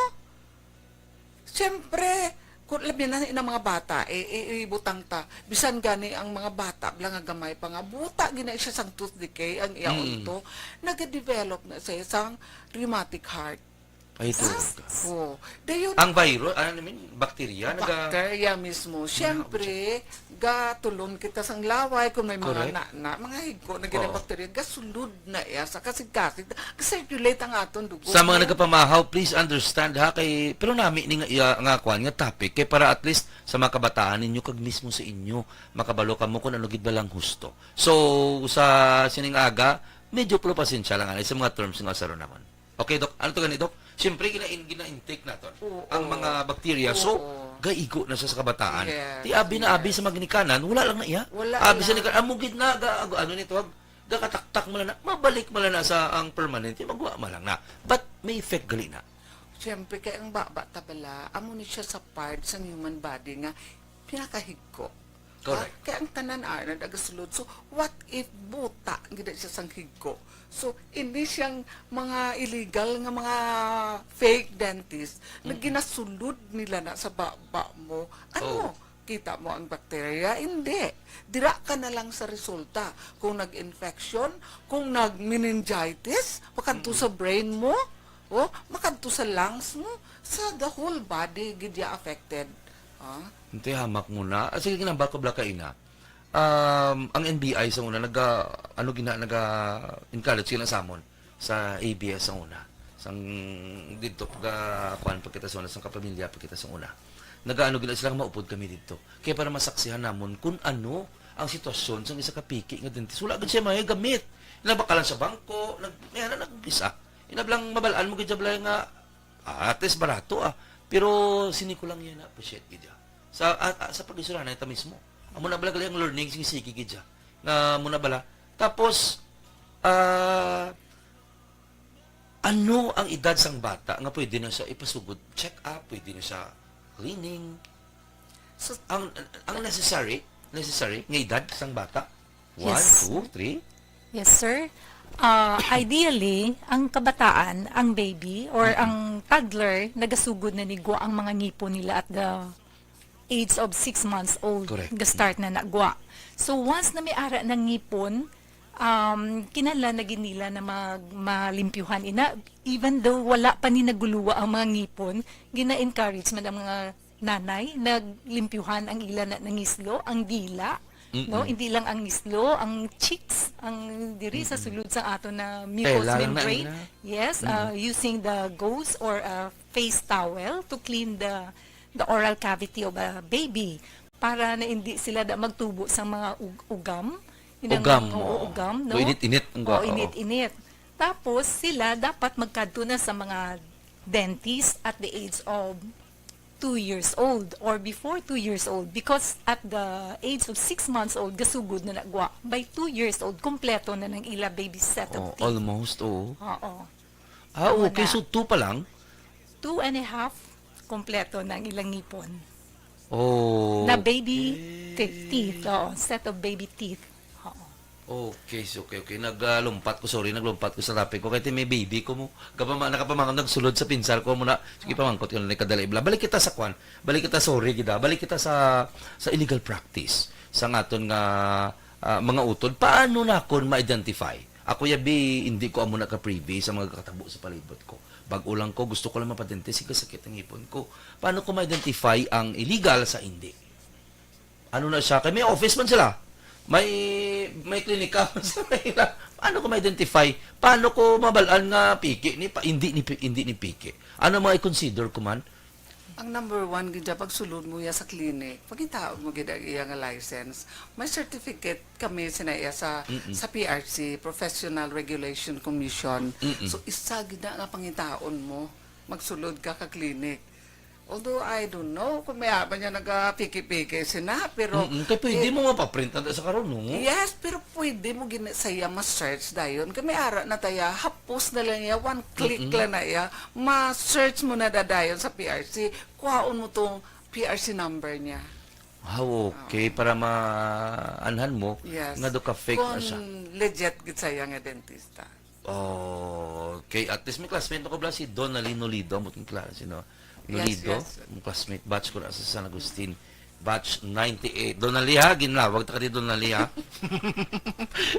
siyempre, kung labi na ina mga bata, eh, i-, ibutang ta, bisan gani ang mga bata, bala nga gamay pa nga, buta gina siya sang tooth decay, ang iya Mm. unto, nagadevelop na siya sang rheumatic heart. Ay, Ah, tuod ka. Oo. Dayon, Ang virus, ano naman, bakterya, naga- Bakterya mismo. Siyempre, gatulon kita sang laway kung may mga Correct. na, na, mga higko na gina Oo. bakterya, gasulod na iya sa kasig-kasig, ga-circulate ang aton dugo, Sa mga no? nagapamahaw, please understand, ha, kay, pero nami ni nga, iya, nga kwan, nga topic, kay para at least sa mga kabataan ninyo, kag mismo sa inyo, makabalo kamo kung ano gid ba lang husto. So, sa sining aga, medyo puro pasensya lang, ani, sa mga terms nga usaron namon. Okay, Doc? Ano to gani, Doc? Siyempre, gina-, gina-intake naton Oo. ang mga bakterya. So, Oo. gaigo na siya sa kabataan. Yes, Ti abi na abi yes. sa mga ginikanan, wala lang na iya. Wala Abi sa lang. nika-, amo gid na, ga-, ano nito, gakataktak mo lang na, mabalik mo lang na sa ang permanente, magwa mo lang na. But may effect gali na. Siyempre, kay ang baba ta bala, amo ni siya sa part sa human body nga pinakahigko. Correct. Ha? Kay ang tanan, Arnold, agasulod. So, what if buta gid siya sang higko? So, ini siyang mga illegal nga mga fake dentist na Mm-mm. ginasulod nila na sa baba mo. Ano? Oh. Kita mo ang bakterya? Hindi. Dira ka na lang sa resulta. Kung nag-infection, kung nag-meningitis, makadto Mm-mm. sa brain mo, oh, makadto sa lungs mo, sa the whole body gid ya affected. Ah? Hindi, hamak muna. Ah, sige, ginambal ko bala kaina. Um, ang N B I sa una, naga, ano gina, naga-encourage gina sa amon, sa A B S sa una. Sang didto, ga, kuan pa kita sa una, sang kapamilya pa kita sa una. Nagaano gina sila nga maupod kami didto. Kaya para masaksihan namon kung ano ang sitwasyon sang isa ka piki nga dentist. Wala gid siya may gamit. Nabakalan sa bangko, nag, may ana, nag-isa. Inablang mabalaan mo gid siya, balay nga, ah, at least barato, ah. Pero sini ko lang yan na-appreciate gid, ah. Sa, ah, ah, sa pag-istorya na ito mismo. Amo na bala gali ang learning, sige, sige gid siya. Nga mo na bala. Tapos, ah, ano ang edad sang bata nga pwede na siya ipasugod? Check up, pwede na siya cleaning? So, Ang, ang necessary, necessary nga edad sang bata? One, Yes. two, three? Yes, sir. Ah, ideally, ang kabataan, ang baby, or Mm-mm. ang toddler, nagasugod na ni gwa ang mga ngipon nila at the age of six months old, Correct. ga-start na nagwa. So, once na may ara ng ngipon, um, kinahanglan na gid nila na mag-, malimpyuhan ina, even though wala pa ni naguluwa ang mga ngipon, gina-encourage man ang mga nanay naglimpyuhan ang ila na nangislo, ang dila, no? Mm-mm. Hindi lang ang ngislo, ang cheeks, ang diri sa Mm-mm. sulod sa ato na mucous Tela lang na membrane. ina. Yes, Mm-mm. uh, using the gauze or a face towel to clean the the oral cavity of a baby para na hindi sila da magtubo sa mga ug- ugam. Inang, Ugam, oo, oo. ugam, no? O, init-init, ang Oo, oo. init-init. Tapos sila dapat magkadto na sa mga dentist at the age of two years old or before two years old, because at the age of six months old, gasugod na nagwa. By two years old, kompleto na ng ila baby set of Oh, teeth. Almost, oo. Oo. Ah, Tama okay. na. So, two pa lang? Two and a half, kompleto na ang ilang ngipon. Oh. Na baby te- teeth. Oo, set of baby teeth. Oo. Okay, so, okay, okay. Naglumpat ko, sorry, naglumpat ko sa topic ko. Kaya may baby ko mo. Kapama, nakapamangkot, nagsulod sa pinsar ko muna. Sige, pamangkot ko na kadali. Bla. Balik kita sa kwan. Balik kita, sorry, gida. Balik kita sa sa illegal practice. Sa ngaton nga ah, mga utod. Paano na kon ma-identify? Ako, yabi, hindi ko amo na ka-privy sa mga katabo sa palibot ko. Bag-o lang ko, gusto ko lang mapadente, sige, sakit ang ngipon ko. Paano ko ma-identify ang illegal sa hindi? Ano na siya? Kay may office man sila. May may klinika man sa kanila. Paano ko ma-identify? Paano ko mabalaan nga piki ni pa, hindi ni pi- hindi ni piki? Ano mga i-consider ko man? Ang number one gid dyan, pagsulod mo ya sa clinic, pangitaon mo gid ang iya nga license. May certificate kami sina iya sa Mm-mm. sa P R C, Professional Regulation Commission. Mm-mm. So isa gid na nga pangitaon mo magsulod ka ka clinic. Although I don't know kung may aban niya nagapiki-piki sina, pero Mm-mm. Kay pwede eh, mo mapaprint na sa karon, no? Yes, pero pwede mo gini sa iya ma-search dayon. Kay may ara na taya, hapos na lang iya, one click Mm-mm. lang na iya, ma-search mo na da dayon sa P R C. Kuhaon mo tong P R C number niya. Ah, okay. Para maanhan mo Yes. nga do ka fake na Kung siya. Legit gid sa iya nga dentista. Oh, okay. At least may classmate na ko bala si Donalyn Nolido. Amo tong klase, no? Yes, Nolido, yes. Ang classmate, batch ko na sa San Agustin. Batch ninety-eight. Donali, ha? Ginlawag ta ka di Donali, ha?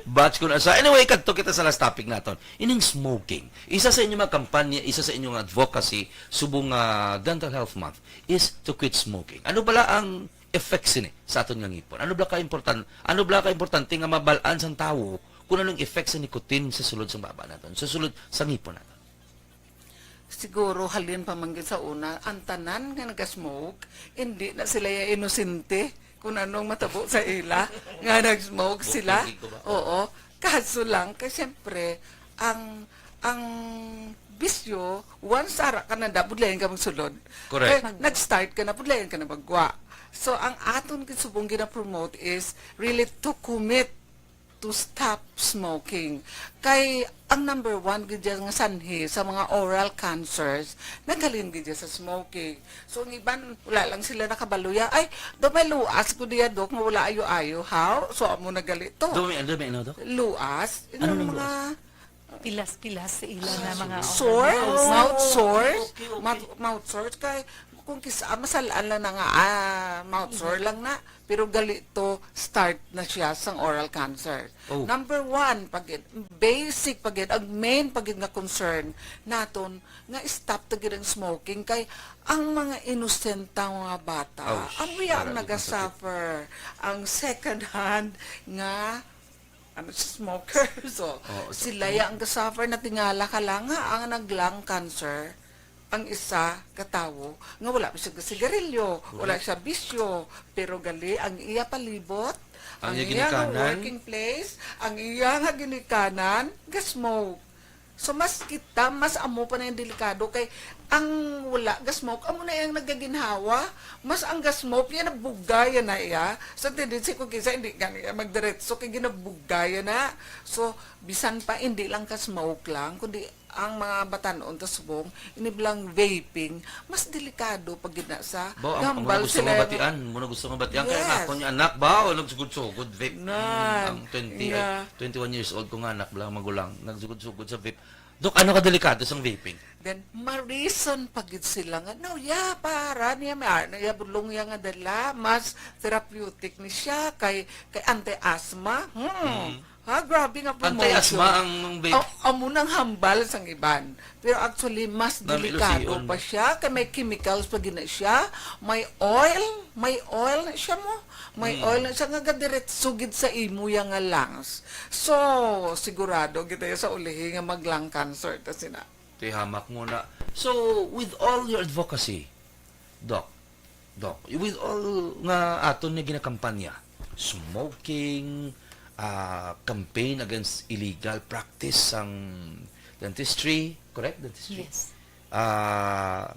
Batch ko na sa. Anyway, kadto kita sa last topic naton. Ining smoking. Isa sa inyong mga kampanya, isa sa inyong advocacy, subong nga Dental Health Month, is to quit smoking. Ano bala ang effects ini sa aton nga ngipon? Ano bala ka important, ano bala ka importante nga mabalaan sang tawo kung anong effects sa nicotine sa sulod sang baba naton, sa sulod sa ngipon naton? Siguro halin pa man gid sa una, ang tanan nga naga-smoke, hindi na sila ya inosente kung anong matabo sa ila nga nag-smoke sila. Bukid ko ba? Oo. Kaso lang, kay siyempre, ang ang bisyo, once ara ka na, budlayan ka magsulod. Correct. Kay nag-start ka na, budlayan ka na magwa. So, ang aton gid subong gina-promote is really to commit to stop smoking. Kay ang number one gid dyan nga sanhi sa mga oral cancers, naghalin gid dyan sa smoking. So, ang iban, wala lang sila nakabalo ya. Ay, do may luas ko diya, Dok, nga wala ayo-ayo, how? So, amo na gali to. Dumi, ano, dumi, ano, Dok? Luas. Ano Yung nang mga luas? Pilas-pilas sa ila na mga Sores? Oh, Mouth sores? okay, okay. Mouth, mouth sores? Kay kung kis-, ah, masal-an lang na nga, ah, mouth sore lang na. Pero gali to, start na siya sang oral cancer. Oh. Number one, pagid, basic pagid, ang main pagid nga concern naton nga stop to gid ang smoking kay ang mga inosente nga mga bata, Ouch. ang iya ang Para di masakit. naga-suffer. Ang second hand nga ano, smoker. So, Oo, so- sila ya ang ga-suffer na tingala ka lang nga ang nag-lung cancer, ang isa ka tawo nga wala pa siya sigarilyo, wala siya bisyo, pero gali ang iya palibot, Ang ang iya iya nga ginikanan. working place, ang iya nga ginikanan, ga-smoke. So, mas kita, mas amo pa na yung delikado kay ang wala ga-smoke, amo na yung nagaginhawa, mas ang ga-smoke, yan nabugaya na iya. So, tendency ko kinsa, hindi gani iya magdiretso, kay ginabugaya na. So, bisan pa, hindi lang ka-smoke lang, kundi ang mga batanon ta subong, ini bilang vaping, mas delikado pag gid na sa Ba, ang, ang gambal muna gusto sila. Nga batian, muna gusto nga batian, kaya Yes. nga ako ni anak ba, o nagsugod-sugod, vape. Nan. Ang twenty, Yeah. twenty-one years old ko nga anak, bala, magulang, nagsugod-sugod sa vape. Dok, ano ka delikado sang vaping? Then, ma-reason pa gid sila nga, "No, yeah, para niya, may ano, iya, bulong iya nga dala, mas therapeutic ni siya kay, kay anti-asthma." Hmm. Ha, grabe nga promotion. Anti-asthma ang, ang vape. Oh, amo nang hambal sang iban. Pero actually, mas Nami delikado ilusion pa ba? Siya, kay may chemicals pa gina siya, may oil, may oil na siya mo. May Mm. oil na siya nga gadiretso gid sa imo ya nga lungs. So, sigurado kita sa ulihi nga mag-lung cancer ta sina. Tihamak muna. So, with all your advocacy, Doc, Doc, with all nga aton nga ginakampanya, smoking, ah, campaign against illegal practice sang dentistry, correct? Dentistry? Yes. Ah,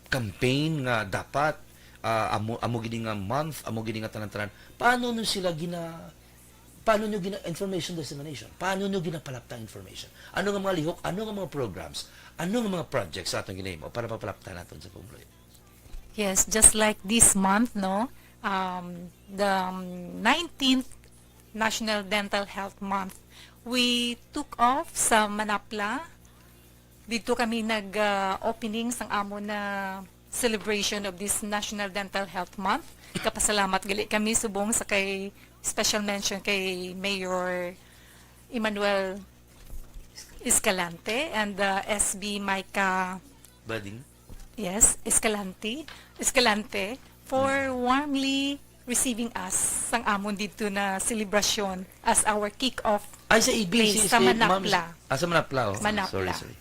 campaign nga dapat, ah, amo, amo gini nga month, amo gini nga tanan-tanan. Paano nyo sila gina, paano nyo gina, information dissemination? Paano nyo ginapalapta ang information? Ano nga mga lihok? Ano nga mga programs? Ano nga mga projects sa atong ginahimo para mapalapta naton sa pumuluyo? Yes, just like this month, no? Um, the um, nineteenth National Dental Health Month, we took off sa Manapla. Dito kami nag-opening sang amo na celebration of this National Dental Health Month. Kapasalamat gali kami subong sa kay special mention kay Mayor Emmanuel Escalante and uh, S B Micah Bading? Yes, Escalante, Escalante for warmly receiving us sang amon didto na selebrasyon as our kick-off. Ay, sa A B C Place, sa State, Manapla. Ma'am. Ah, sa Manapla, oh. Manapla. Sorry, sorry.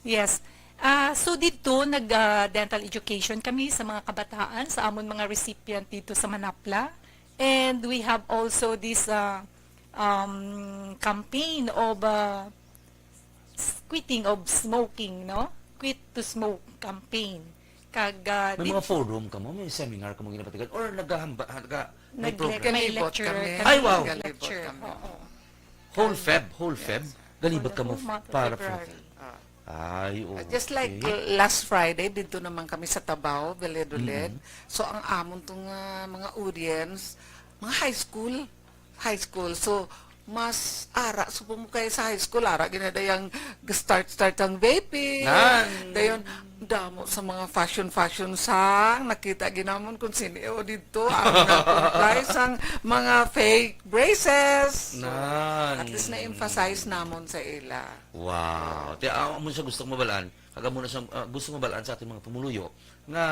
Yes. Ah, so didto nag ah, dental education kami sa mga kabataan sa amon mga recipient dito sa Manapla. And we have also this ah, um, campaign of ah, s- quitting of smoking, no? Quit to smoke campaign. Kag ah, May di- mga forum ka mo, may seminar ka mo ginapatigan, or naghahamba, naga, may nag- program? may Kalibot lecture kami. kami. Ay, wow. Kalibot Lecture, kami. Oo. Whole Feb, whole Feb, galibot For the ka mo whole month of para for February. Feb. Ah. Ay, okay. Uh, just like l- last Friday, dito naman kami sa Tabaw, Valladolid. Mhm. So, ang amon tong ah, mga audience, mga high school. High school. So, mas ara, supo mo kayo sa high school, ara, ginadayang start-start ang vaping. Nan. Dayon, damo sa mga fashion-fashion sang, nakita ginamon kung sino o dito, ang nag-comply sang mga fake braces. So, Nan. at least na-emphasize namon sa ila. Wow. Ti amo siya gusto ko mabalaan. Kag amo na siya ah, gusto ko mabalaan sa ating mga pumuluyo nga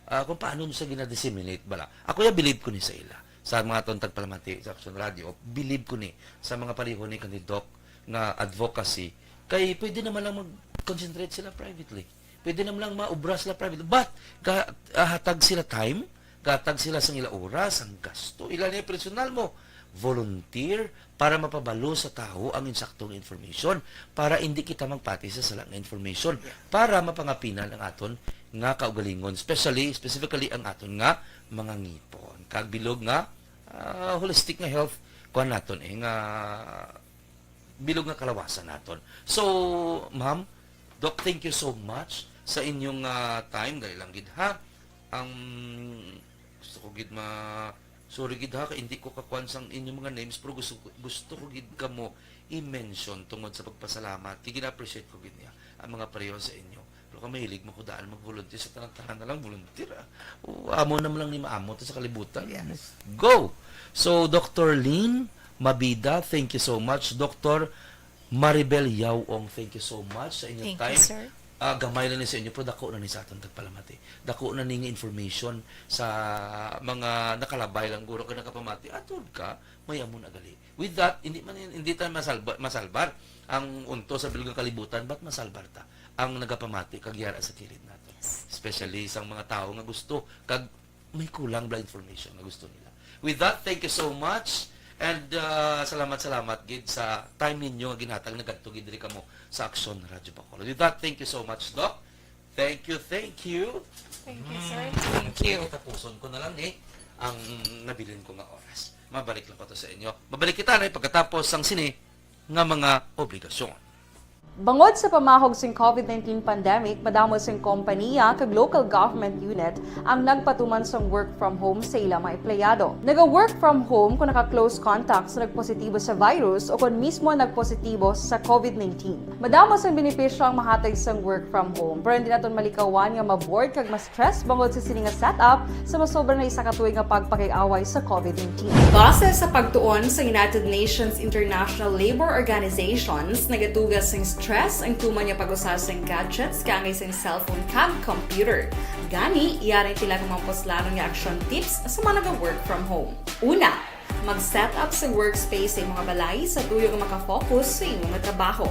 ah, kung paano siya gina-disseminate bala. Ako ya believe ko ni sa ila. Sa mga atong tagpalamati sa Action Radio, believe ko ni sa mga pareho ni kanhi Doc nga advocacy kay pwede naman lang mag-concentrate sila privately. Pwede naman lang maubra sila privately. But ga, ah, hatag sila time, gatag sila sang ila oras, ang gasto, ila ni personal mo. Volunteer para mapabalo sa tawo ang insaktong information, para hindi kita magpati sa sala nga information, para mapangapinan ang aton nga kaugalingon, especially, specifically ang aton nga mga ngipon. Kag bilog nga ah, holistic nga health, kuan naton eh, nga bilog nga kalawasan naton. So, ma'am, Doc, thank you so much sa inyong ah, time. Dali lang gid ha. Ang gusto ko gid ma sorry gid ha, kay hindi ko kakuan sang inyong mga names, pero gusto ko, gusto ko gid kamo i-mention tungod sa pagpasalamat. Kay gina-appreciate ko gid niya ang mga pareho sa inyo. Pero kung mahilig mo ko daan mag-volunteer sa tanan-tanan na lang volunteer ah. O, amo naman lang ni maamo to sa kalibutan. Yes. Go! So, Doctor Lynn Mabida, thank you so much. Doctor Maribel Yaw-ong, thank you so much sa inyong Thank time. You, sir. Ah, gamay lang ni sa inyo, pero dako na ni sa atong tagpalamati. Dako na ni nga information sa mga nakalabay lang guro ka nakapamati. Atod ka, may amo na gali. With that, hindi man hindi tayo masalba, masalbar ang unto sa bilog nga kalibutan, but masalbar ta ang nagapamati kag yara sa kilid nato. Especially sang mga tawo nga gusto kag may kulang bala information nga gusto nila. With that, thank you so much. And uh, salamat, salamat gid sa time ninyo nga ginhatag nagadto gid diri kamo sa Aksyon Radyo Bacolod. With that, thank you so much, Doc. Thank you, thank you. Thank you, sir. Thank you. Katapuson ko na lang ni ang nabilin ko nga oras. Mabalik lang ko to sa inyo. Mabalik kita na pagkatapos sang sini nga mga obligasyon. Bangod sa pamahog sing COVID nineteen pandemic, madamo sing kompaniya kag local government unit ang nagpatuman sang work from home sa ila mga empleyado. Naga-work from home kung naka-close contact sa nagpositibo sa virus o kon mismo nagpositibo sa COVID nineteen. Madamo sang benepisyo ang mahatag sang work from home, pero hindi naton malikawan nga ma-bored kag ma-stress bangod sa sini nga setup sa masobra na isa ka tuig nga pagpakig-away sa COVID nineteen. Base sa pagtuon sa United Nations International Labour Organizations, nagatuga sing stress ang tuman nga pag-usa sing gadgets kaangay sing cellphone kag computer. Gani, yari ang pila ka mga puslanon nga action tips sa mga naga-work from home. Una, mag-set up sa workspace sa imong balay sa tuyo nga makafocus sa imong trabaho.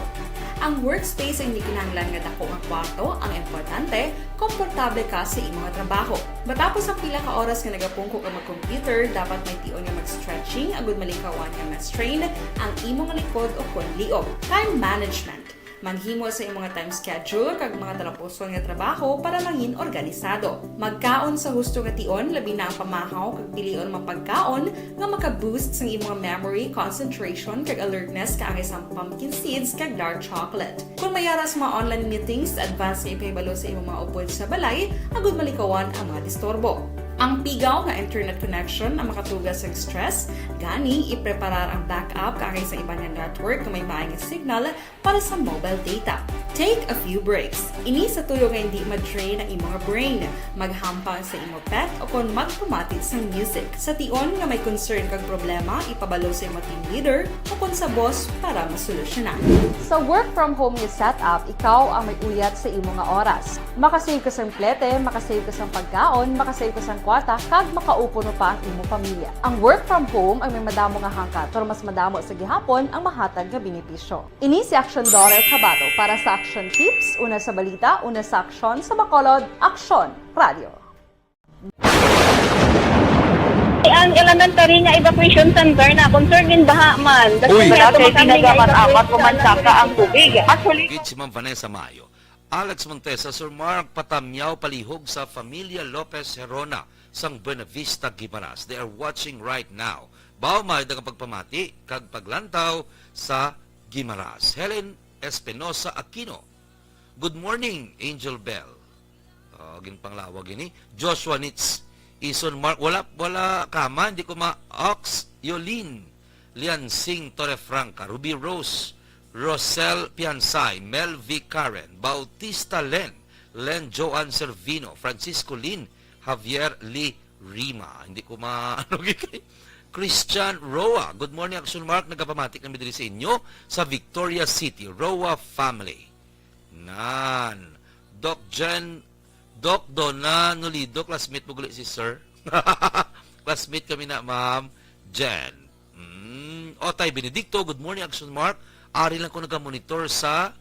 Ang workspace ay hindi kinahanglan nga dako nga kwarto, ang importante, komportable ka sa imong trabaho. Matapos ang pila ka oras nga nagapungko ka mag-computer, dapat may tion nga mag-stretching agud malikawan nga ma-strain ang imong likod o kon liog. Time management. Maghimo sa imong time schedule kag mga talapuson nga trabaho para mangin organisado. Magkaon sa husto nga tion, labi na ang pamahaw kag pilion mga pagkaon nga maka-boost sang imong memory, concentration, kag alertness kaangay sang pumpkin seeds kag dark chocolate. Kung may ara sa mga online meetings, advance nga ipahibalo sa imong mga upod sa balay agud malikawan ang mga disturbo. Ang pigaw nga internet connection ang makatuga sa stress, gani ipreparar ang backup kaangay sa iban nga network nga may maay nga signal para sa mobile data. Take a few breaks. Ini sa tuyo nga hindi ma-drain ang imong brain. Maghampang sa imo pet o kon magpamati sang music. Sa tion nga may concern kag problema, ipabalo sa imo team leader o kon sa boss para masolusyonan. Sa work from home nga setup, ikaw ang may uyat sa imo nga oras. Makasave ka sang plete, makasave ka sang pagkaon, makasave ka sang kwarta, kag makaupod pa ang imo pamilya. Ang work from home ay may madamo nga hangkat, pero mas madamo sa gihapon ang mahatag nga benepisyo. Ini si Action Daughter Kabato para sa Action Tips, una sa balita, una sa aksyon, sa Bacolod, Aksyon Radio. Ang elementary nga evacuation center na concern din baha man. Uy, Kasi wala meron kay kami nga tinaga man evacuation amat o man center saka ang tubig. Actually, Gid si Ma'am Vanessa Mayo. Alex Montesa, Sir Mark, patamyaw palihog sa familia Lopez Herona sang Buenavista, Guimaras. They are watching right now. Baw may daghang pagpamati kag paglantaw sa Guimaras. Helen Espinosa Aquino. Good morning, Angel Bell. Oh, ginpanglawag ini. Joshua Nitz. Ison Mark, wala, wala ka man, di ko ma-, Ox Yolin, Lian Sing Torrefranca, Ruby Rose, Rosel Piansay, Mel V Karen, Bautista Len, Len Joan Servino, Francisco Lin, Javier Lee Rima. Hindi ko ma-, ano, gikay. Christian Roa, good morning, Action Mark. Nagapamati kami diri sa inyo sa Victoria City. Roa family. Nan. Doc Jen, Doc Donna Nolido, classmate mo guli si Sir. Classmate kami na, Ma'am Jen. Mm. Otay Benedicto, good morning, Action Mark. Ari lang ko nagamonitor sa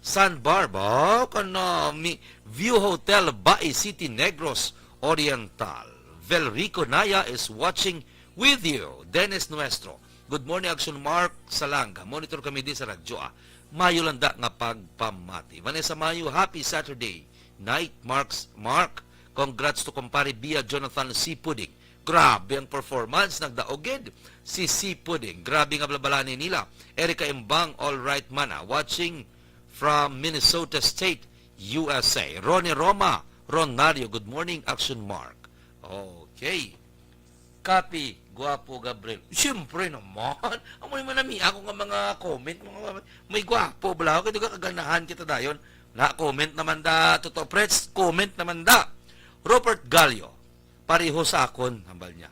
San Barba, kanami View Hotel, Bai City, Negros Oriental. Velrico Naya is watching with you. Dennis Nuestro, good morning, Action Mark. Salanga, monitor kami di sa radyo, ah. Mayo lang da nga pagpamati. Vanessa Mayo, happy Saturday night, Marks, Mark. Congrats to kumpare Bia Jonathan C. Pudding. Grabe ang performance, nagdaog gid si C. Pudding. Grabe nga balabalani nila. Erica Imbang, all right man, ah. Watching from Minnesota State, U S A. Ronnie Roma, Ronario, good morning, Action Mark. Okay. Copy, Guapo Gabriel. Siyempre naman. Amo man nami ako nga mga comment, mga may Guapo bala. Kaya ka kaganahan kita dayon. Na comment naman da, Toto Prets, comment naman da. Robert Gallo, pareho sa akon, hambal niya.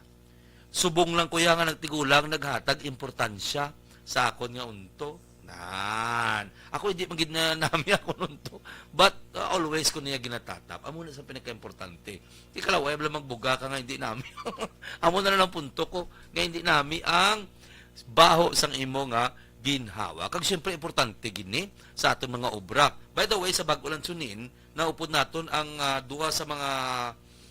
Subong lang, kuya, nga nagtigulang naghatag importansya sa akon nga unto. Nan. Ako hindi man gid na nami akon unto. But, uh, always ko niya ginatatap. Amo na sa pinakaimportante. Di kalaway bala magbuga ka nga hindi nami. Amo na lang punto ko nga hindi nami ang baho sang imo nga ginhawa. Kag siyempre, importante gini sa aton mga obra. By the way, sa bag-o lang sunin, naupod naton ang, ah, duha sa mga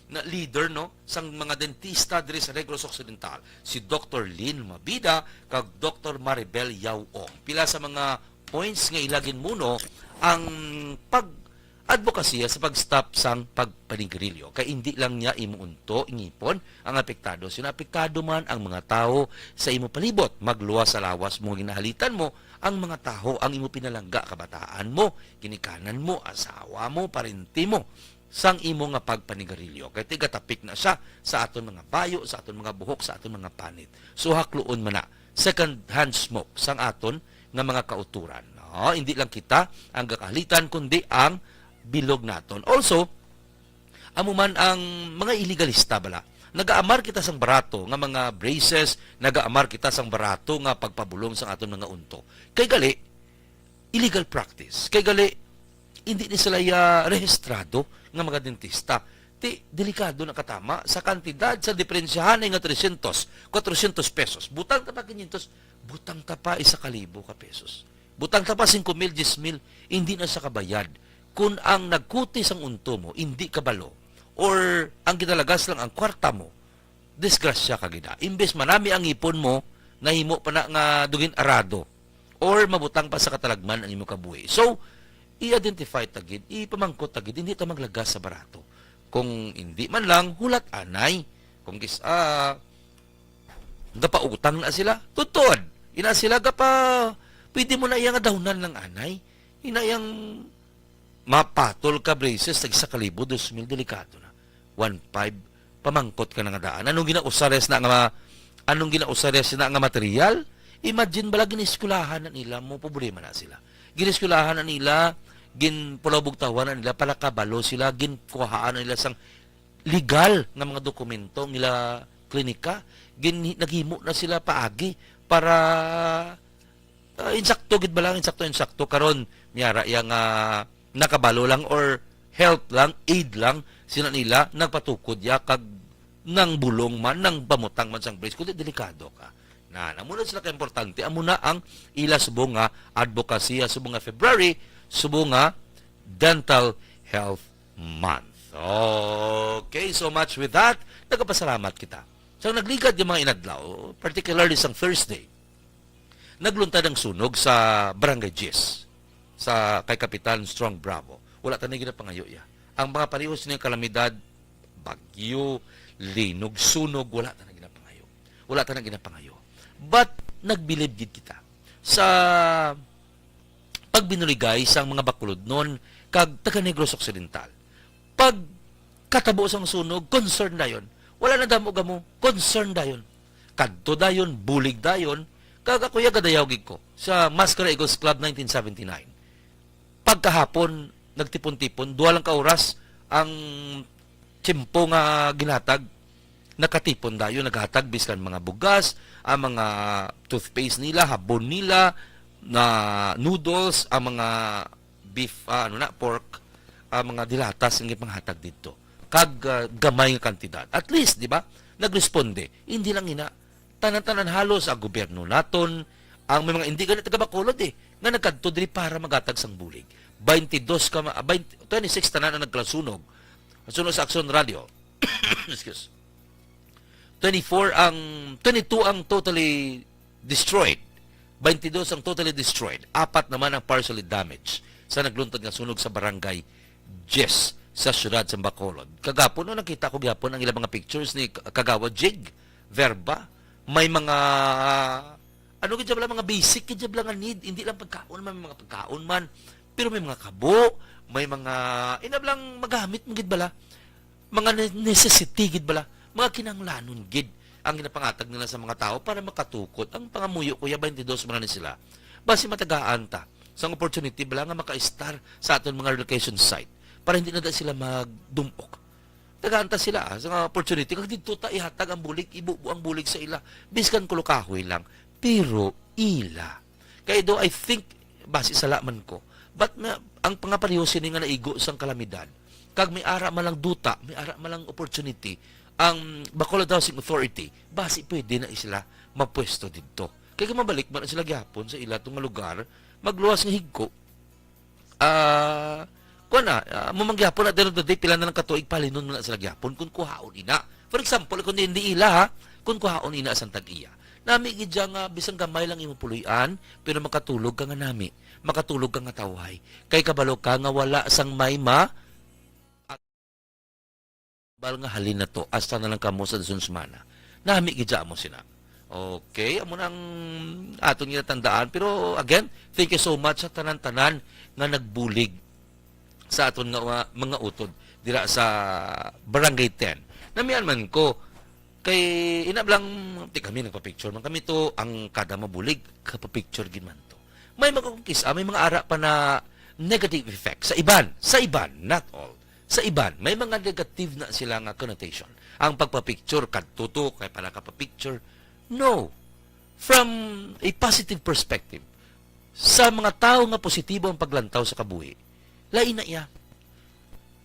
na leader, no, sang mga dentista diri sa Negros Occidental, si Doktor Lynn Mabida kag Doktor Maribel Yao Ong. Pila sa mga points nga ila ginmuno ang pag-adbokasiya sa pag-stop sang pagpanigrilyo, kay indi lang niya imo unto, ngipon, ang apektado, sino apektado man ang mga tawo sa imo palibot. Magluwas sa lawas mo nga ginahalitan mo ang mga tawo, ang imo pinalangga, kabataan mo, ginikanan mo, asawa mo, parente mo, sang imo nga pagpanigarilyo. Kay tigatapik na siya sa aton mga bayo, sa aton mga buhok, sa aton mga panit. So, hakluon man na, second hand smoke sang aton nga mga kauturan. No? Hindi lang kita ang gakahalitan, kundi ang bilog naton. Also, amo man ang mga iligalista bala. Nagaamar kita sang barato nga mga braces, nagaamar kita sang barato nga pagpabulong sang aton mga unto. Kay gali, illegal practice. Kay gali, hindi ni sila ya rehistrado nga mga dentista. Ti, delikado na katama sa kantidad sa diferensyahan nga trescientos, cuatrocientos pesos. Butang ta pa quinientos, butang ta pa isa ka libo ka pesos. Butang ta pa cinco mil, diyes mil, hindi na sa kabayad. Kung ang nagkuti sang unto mo, hindi kabalo, or ang ginalagas lang ang kwarta mo, disgrasya ka gid. Imbes manami ang ipon mo, nahimo pa na nga dugin arado, or mabutang pa sa katalagman ang imong kabuhi. So, i-identify ta gid, ipamangkot ta gid, hindi ta maglagas sa barato. Kung hindi man lang, hulat anay. Kung kis-, ah, gapautang na sila, tutod. Ina sila gapa, pwede mo na iya nga dawnan lang anay. Ina yang mapatol ka braces, tag isa ka libo, dos mil, delikado na. One five, pamangkot ka na nga daan. Anong ginausares na nga ma-, anong ginausares na nga material? Imagine bala, giniskwelahan na nila mo, problema na sila. Giniskwelahan na nila, ginpulabugtawan na nila, palakabalo sila, ginkuhaan na nila sang legal nga mga dokumento ang ila klinika. Gin-, naghimo na sila paagi para, ah, insakto gid ba lang, insakto, insakto. Karon, miyara iya nga nakabalo lang or help lang, aid lang, sina nila, nagpatukod ya kag nang bulong man, nang pamutang man sang brace, kundi delikado ka. Na, amo na sila ka-importante, amo na ang ila subong nga advocacy, subong nga February, subong nga Dental Health Month. Okay, so much with that. Nagapasalamat kita. Sa nagligad nga mga inadlaw, particularly sang Thursday, nagluntad ang sunog sa Barangay Jis, sa kay Kapitan Strong Bravo. Wala ta na ginapangayo iya. Ang mga parehos niya kalamidad, bagyo, linog, sunog, wala ta na ginapangayo. Wala ta na ginapangayo. But nagbilib gid kita sa pagbinuligay sang mga Bacolodnon kag taga Negros Occidental. Pag katabo sang sunog, concern dayon. Wala na damo-gamo, concern dayon. Kadto dayon, bulig dayon, kag ako ya gadayaw gid ko sa Mascara Eagles Club nineteen seventy-nine. Pagkahapon, nagtipon-tipon, duha lang ka oras ang tiyempo nga ginhatag. Nakatipon dayon, naghatag biskan mga bugas, ang mga toothpaste nila, habon nila, na noodles, ang mga beef, ah, ano na, pork, ang mga dilatas nga ipanghatag didto. Kag, ah, gamay nga kantidad. At least, di ba? Nagresponde. Hindi lang ina. Tanan-tanan halos ang gobyerno naton, ang may mga hindi gani taga Bacolod eh, nga nagkadto diri para maghatag sang bulig. Twenty-two ka ma-, ah, twenty, twenty-six tanan ang nagkasunog. Sunog sa Aksyon Radio. Excuse. Twenty-four ang, twenty-two ang totally destroyed. Twenty-two ang totally destroyed. Apat naman ang partially damaged sa nagluntad nga sunog sa Barangay Jis sa siyudad sa Bacolod. Kagapon, no, nakita ko gyapon ang ilang mga pictures ni K-, Kagawad Jig Verba. May mga, ano gid bala, mga basic gid bala nga need. Hindi lang pagkaon man, may mga pagkaon man. Pero may mga kabo, may mga, inablang magamit mo gid bala. Mga ne-, necessity gid bala, mga kinahanglanon gid ang ginapangatag nila sa mga tawo para makatukod. Ang pangamuyo ko ya, twenty-two man ni sila. Basi matagaan ta sang opportunity bala nga maka-star sa aton mga relocation site para hindi na da sila magdumok. Tagaan ta sila, ah, sa mga opportunity. Kag didto ta ihatag ang bulig, ibubo ang bulig sa ila. Biskan kulo kahoy lang, pero ila. Kay do, I think, basi sala man ko. But na, ang pangapareho sini nga naigo sang kalamidad, kag may ara man lang duta, may ara man lang opportunity, ang Bacolod Housing Authority, basi pwede na sila mapwesto didto. Kay kung mabalik man na sila gyapon sa ila tong nga lugar, magluwas nga higko, ah, kuwan na, ah, mo man gyapon, at the end of the day, pila na lang katuig, palinon man na sila gyapon kung kuhaon ina. For example, kung hindi ila, ha, kung kuhaon ina sang tag-iya. Nami gid siya nga bisan gamay lang imo puloy-an, pero makatulog ka nga nami, makatulog ka nga tawhay. Kay kabalo ka nga wala sang may ma-, bal nga halin na to, hasta na lang kamo sa dason semana. Nami gid siya amo sina. Okay, amo nang aton ginatandaan. Pero again, thank you so much sa tanan-tanan nga nagbulig sa aton nga, uh, mga utod dira sa Barangay ten. Namian man ko, kay inablang, di kami nagpa-picture man kami to, ang kada mabulig, kapapicture gid man to. May mga kung kis-a, may mga ara pa na negative effect sa iban, sa iban, not all. Sa iban, may mga negative na sila nga connotation. Ang pagpa-picture, kadto to, kay para ka pa-picture. No. From a positive perspective, sa mga tawo nga positibo ang paglantaw sa kabuhi, lain na iya.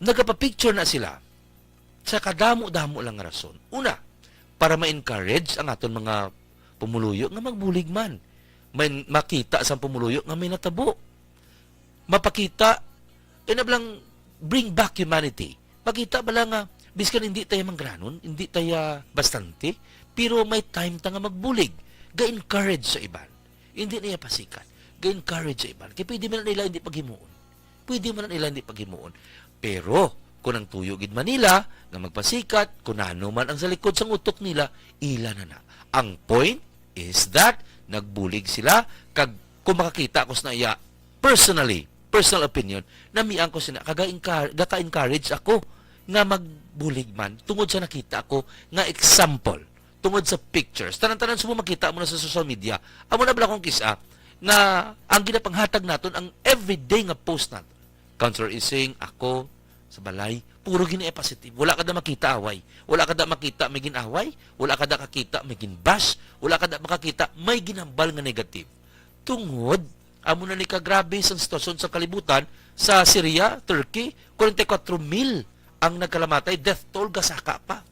Nagapa-picture na sila sa kadamo-damo lang nga rason. Una, para ma-encourage ang aton mga pumuluyo nga magbulig man. May makita sang pumuluyo nga may natabo. Mapakita, inablang, bring back humanity. Makita bala nga, biskan hindi tayo mangranon, hindi tayo bastante, pero may time ta nga magbulig, ga-encourage sa iban. Hindi na iya pasikat, ga-encourage sa iban. Kaya pwede man na nila hindi paghimuon. Pwede man na nila hindi paghimuon. Pero, kung ang tuyo gid man nila nga magpasikat, kung ano man ang sa likod sang utok nila, ila na na. Ang point is that nagbulig sila, kag kung makakita ko sa iya personally, personal opinion, namian ko sina, kag encour-, gaka-encourage ako nga magbulig man tungod sa nakita ko nga example, tungod sa pictures. Tanan-tanan sa mo makita mo na sa social media. Amo na bala kung kisa nga ang ginapanghatag naton ang everyday nga post naton. Counselor Ising, ako, sa balay, puro gini positive. Wala ka da makita away. Wala ka da makita may ginaway. Wala ka da kakita may ginbash. Wala ka da makakita may ginhambal nga negative. Tungod, amo na ni kagrabe sang sitwasyon sa kalibutan, sa Syria, Turkey, forty-four mil ang nagkalamatay, death toll, gasaka pa.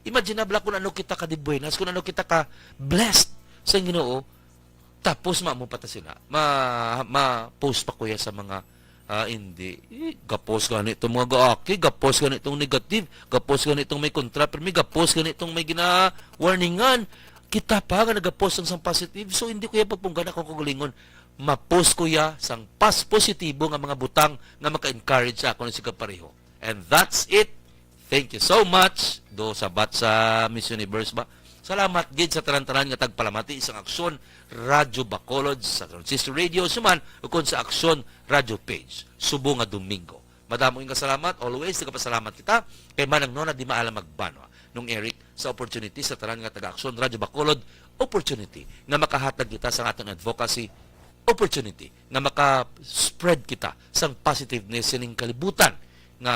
Imagine na bala kung ano kita ka di buenas, kung ano kita ka blessed sa Ginoo, tapos ma-, mo pa ta sila. Ma-, ma-post pa kuya sa mga, ah, hindi. Eh, gapos gani itong mga gaaki, gapos gani itong negative, gapos gani itong may kontra, pero may gapos gani itong may gina-warningan. Kita pa nga nagapos ang sang positive, so hindi kuya pagpunggan akong kagalingon. Ma-post kuya sang pas positibo nga mga butang nga maka-encourage sa akon si kapareho. And that's it. Thank you so much. Do sabat sa Miss Universe ba? Salamat gid sa tanan-tanan nga tagpalamati sang Aksyon Radyo Bacolod, sa Transistor Radio, suman ukon sa Aksyon Radyo page. Subong nga Domingo. Madamo nga salamat. Always nagapasalamat kita kay Manang Nona Di Maalam Magbanwa, Nong Eric, sa opportunity sa tanan nga taga-Aksyon Radyo Bacolod, opportunity nga makahatag kita sa aton advocacy, opportunity nga maka-spread kita sang positiveness sining kalibutan nga,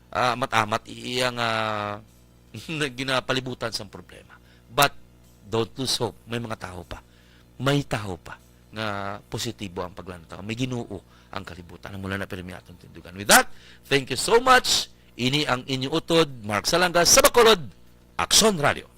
ah, amat-amat iya nga ginapalibutan sang problema. But don't lose hope, may mga tawo pa. May tawo pa nga positibo ang paglantaw. May Ginoo ang kalibutan. Amo na pirmi aton tindugan. With that, thank you so much. Ini ang inyo utod, Mark Salangas, sa Bacolod, Aksyon Radio.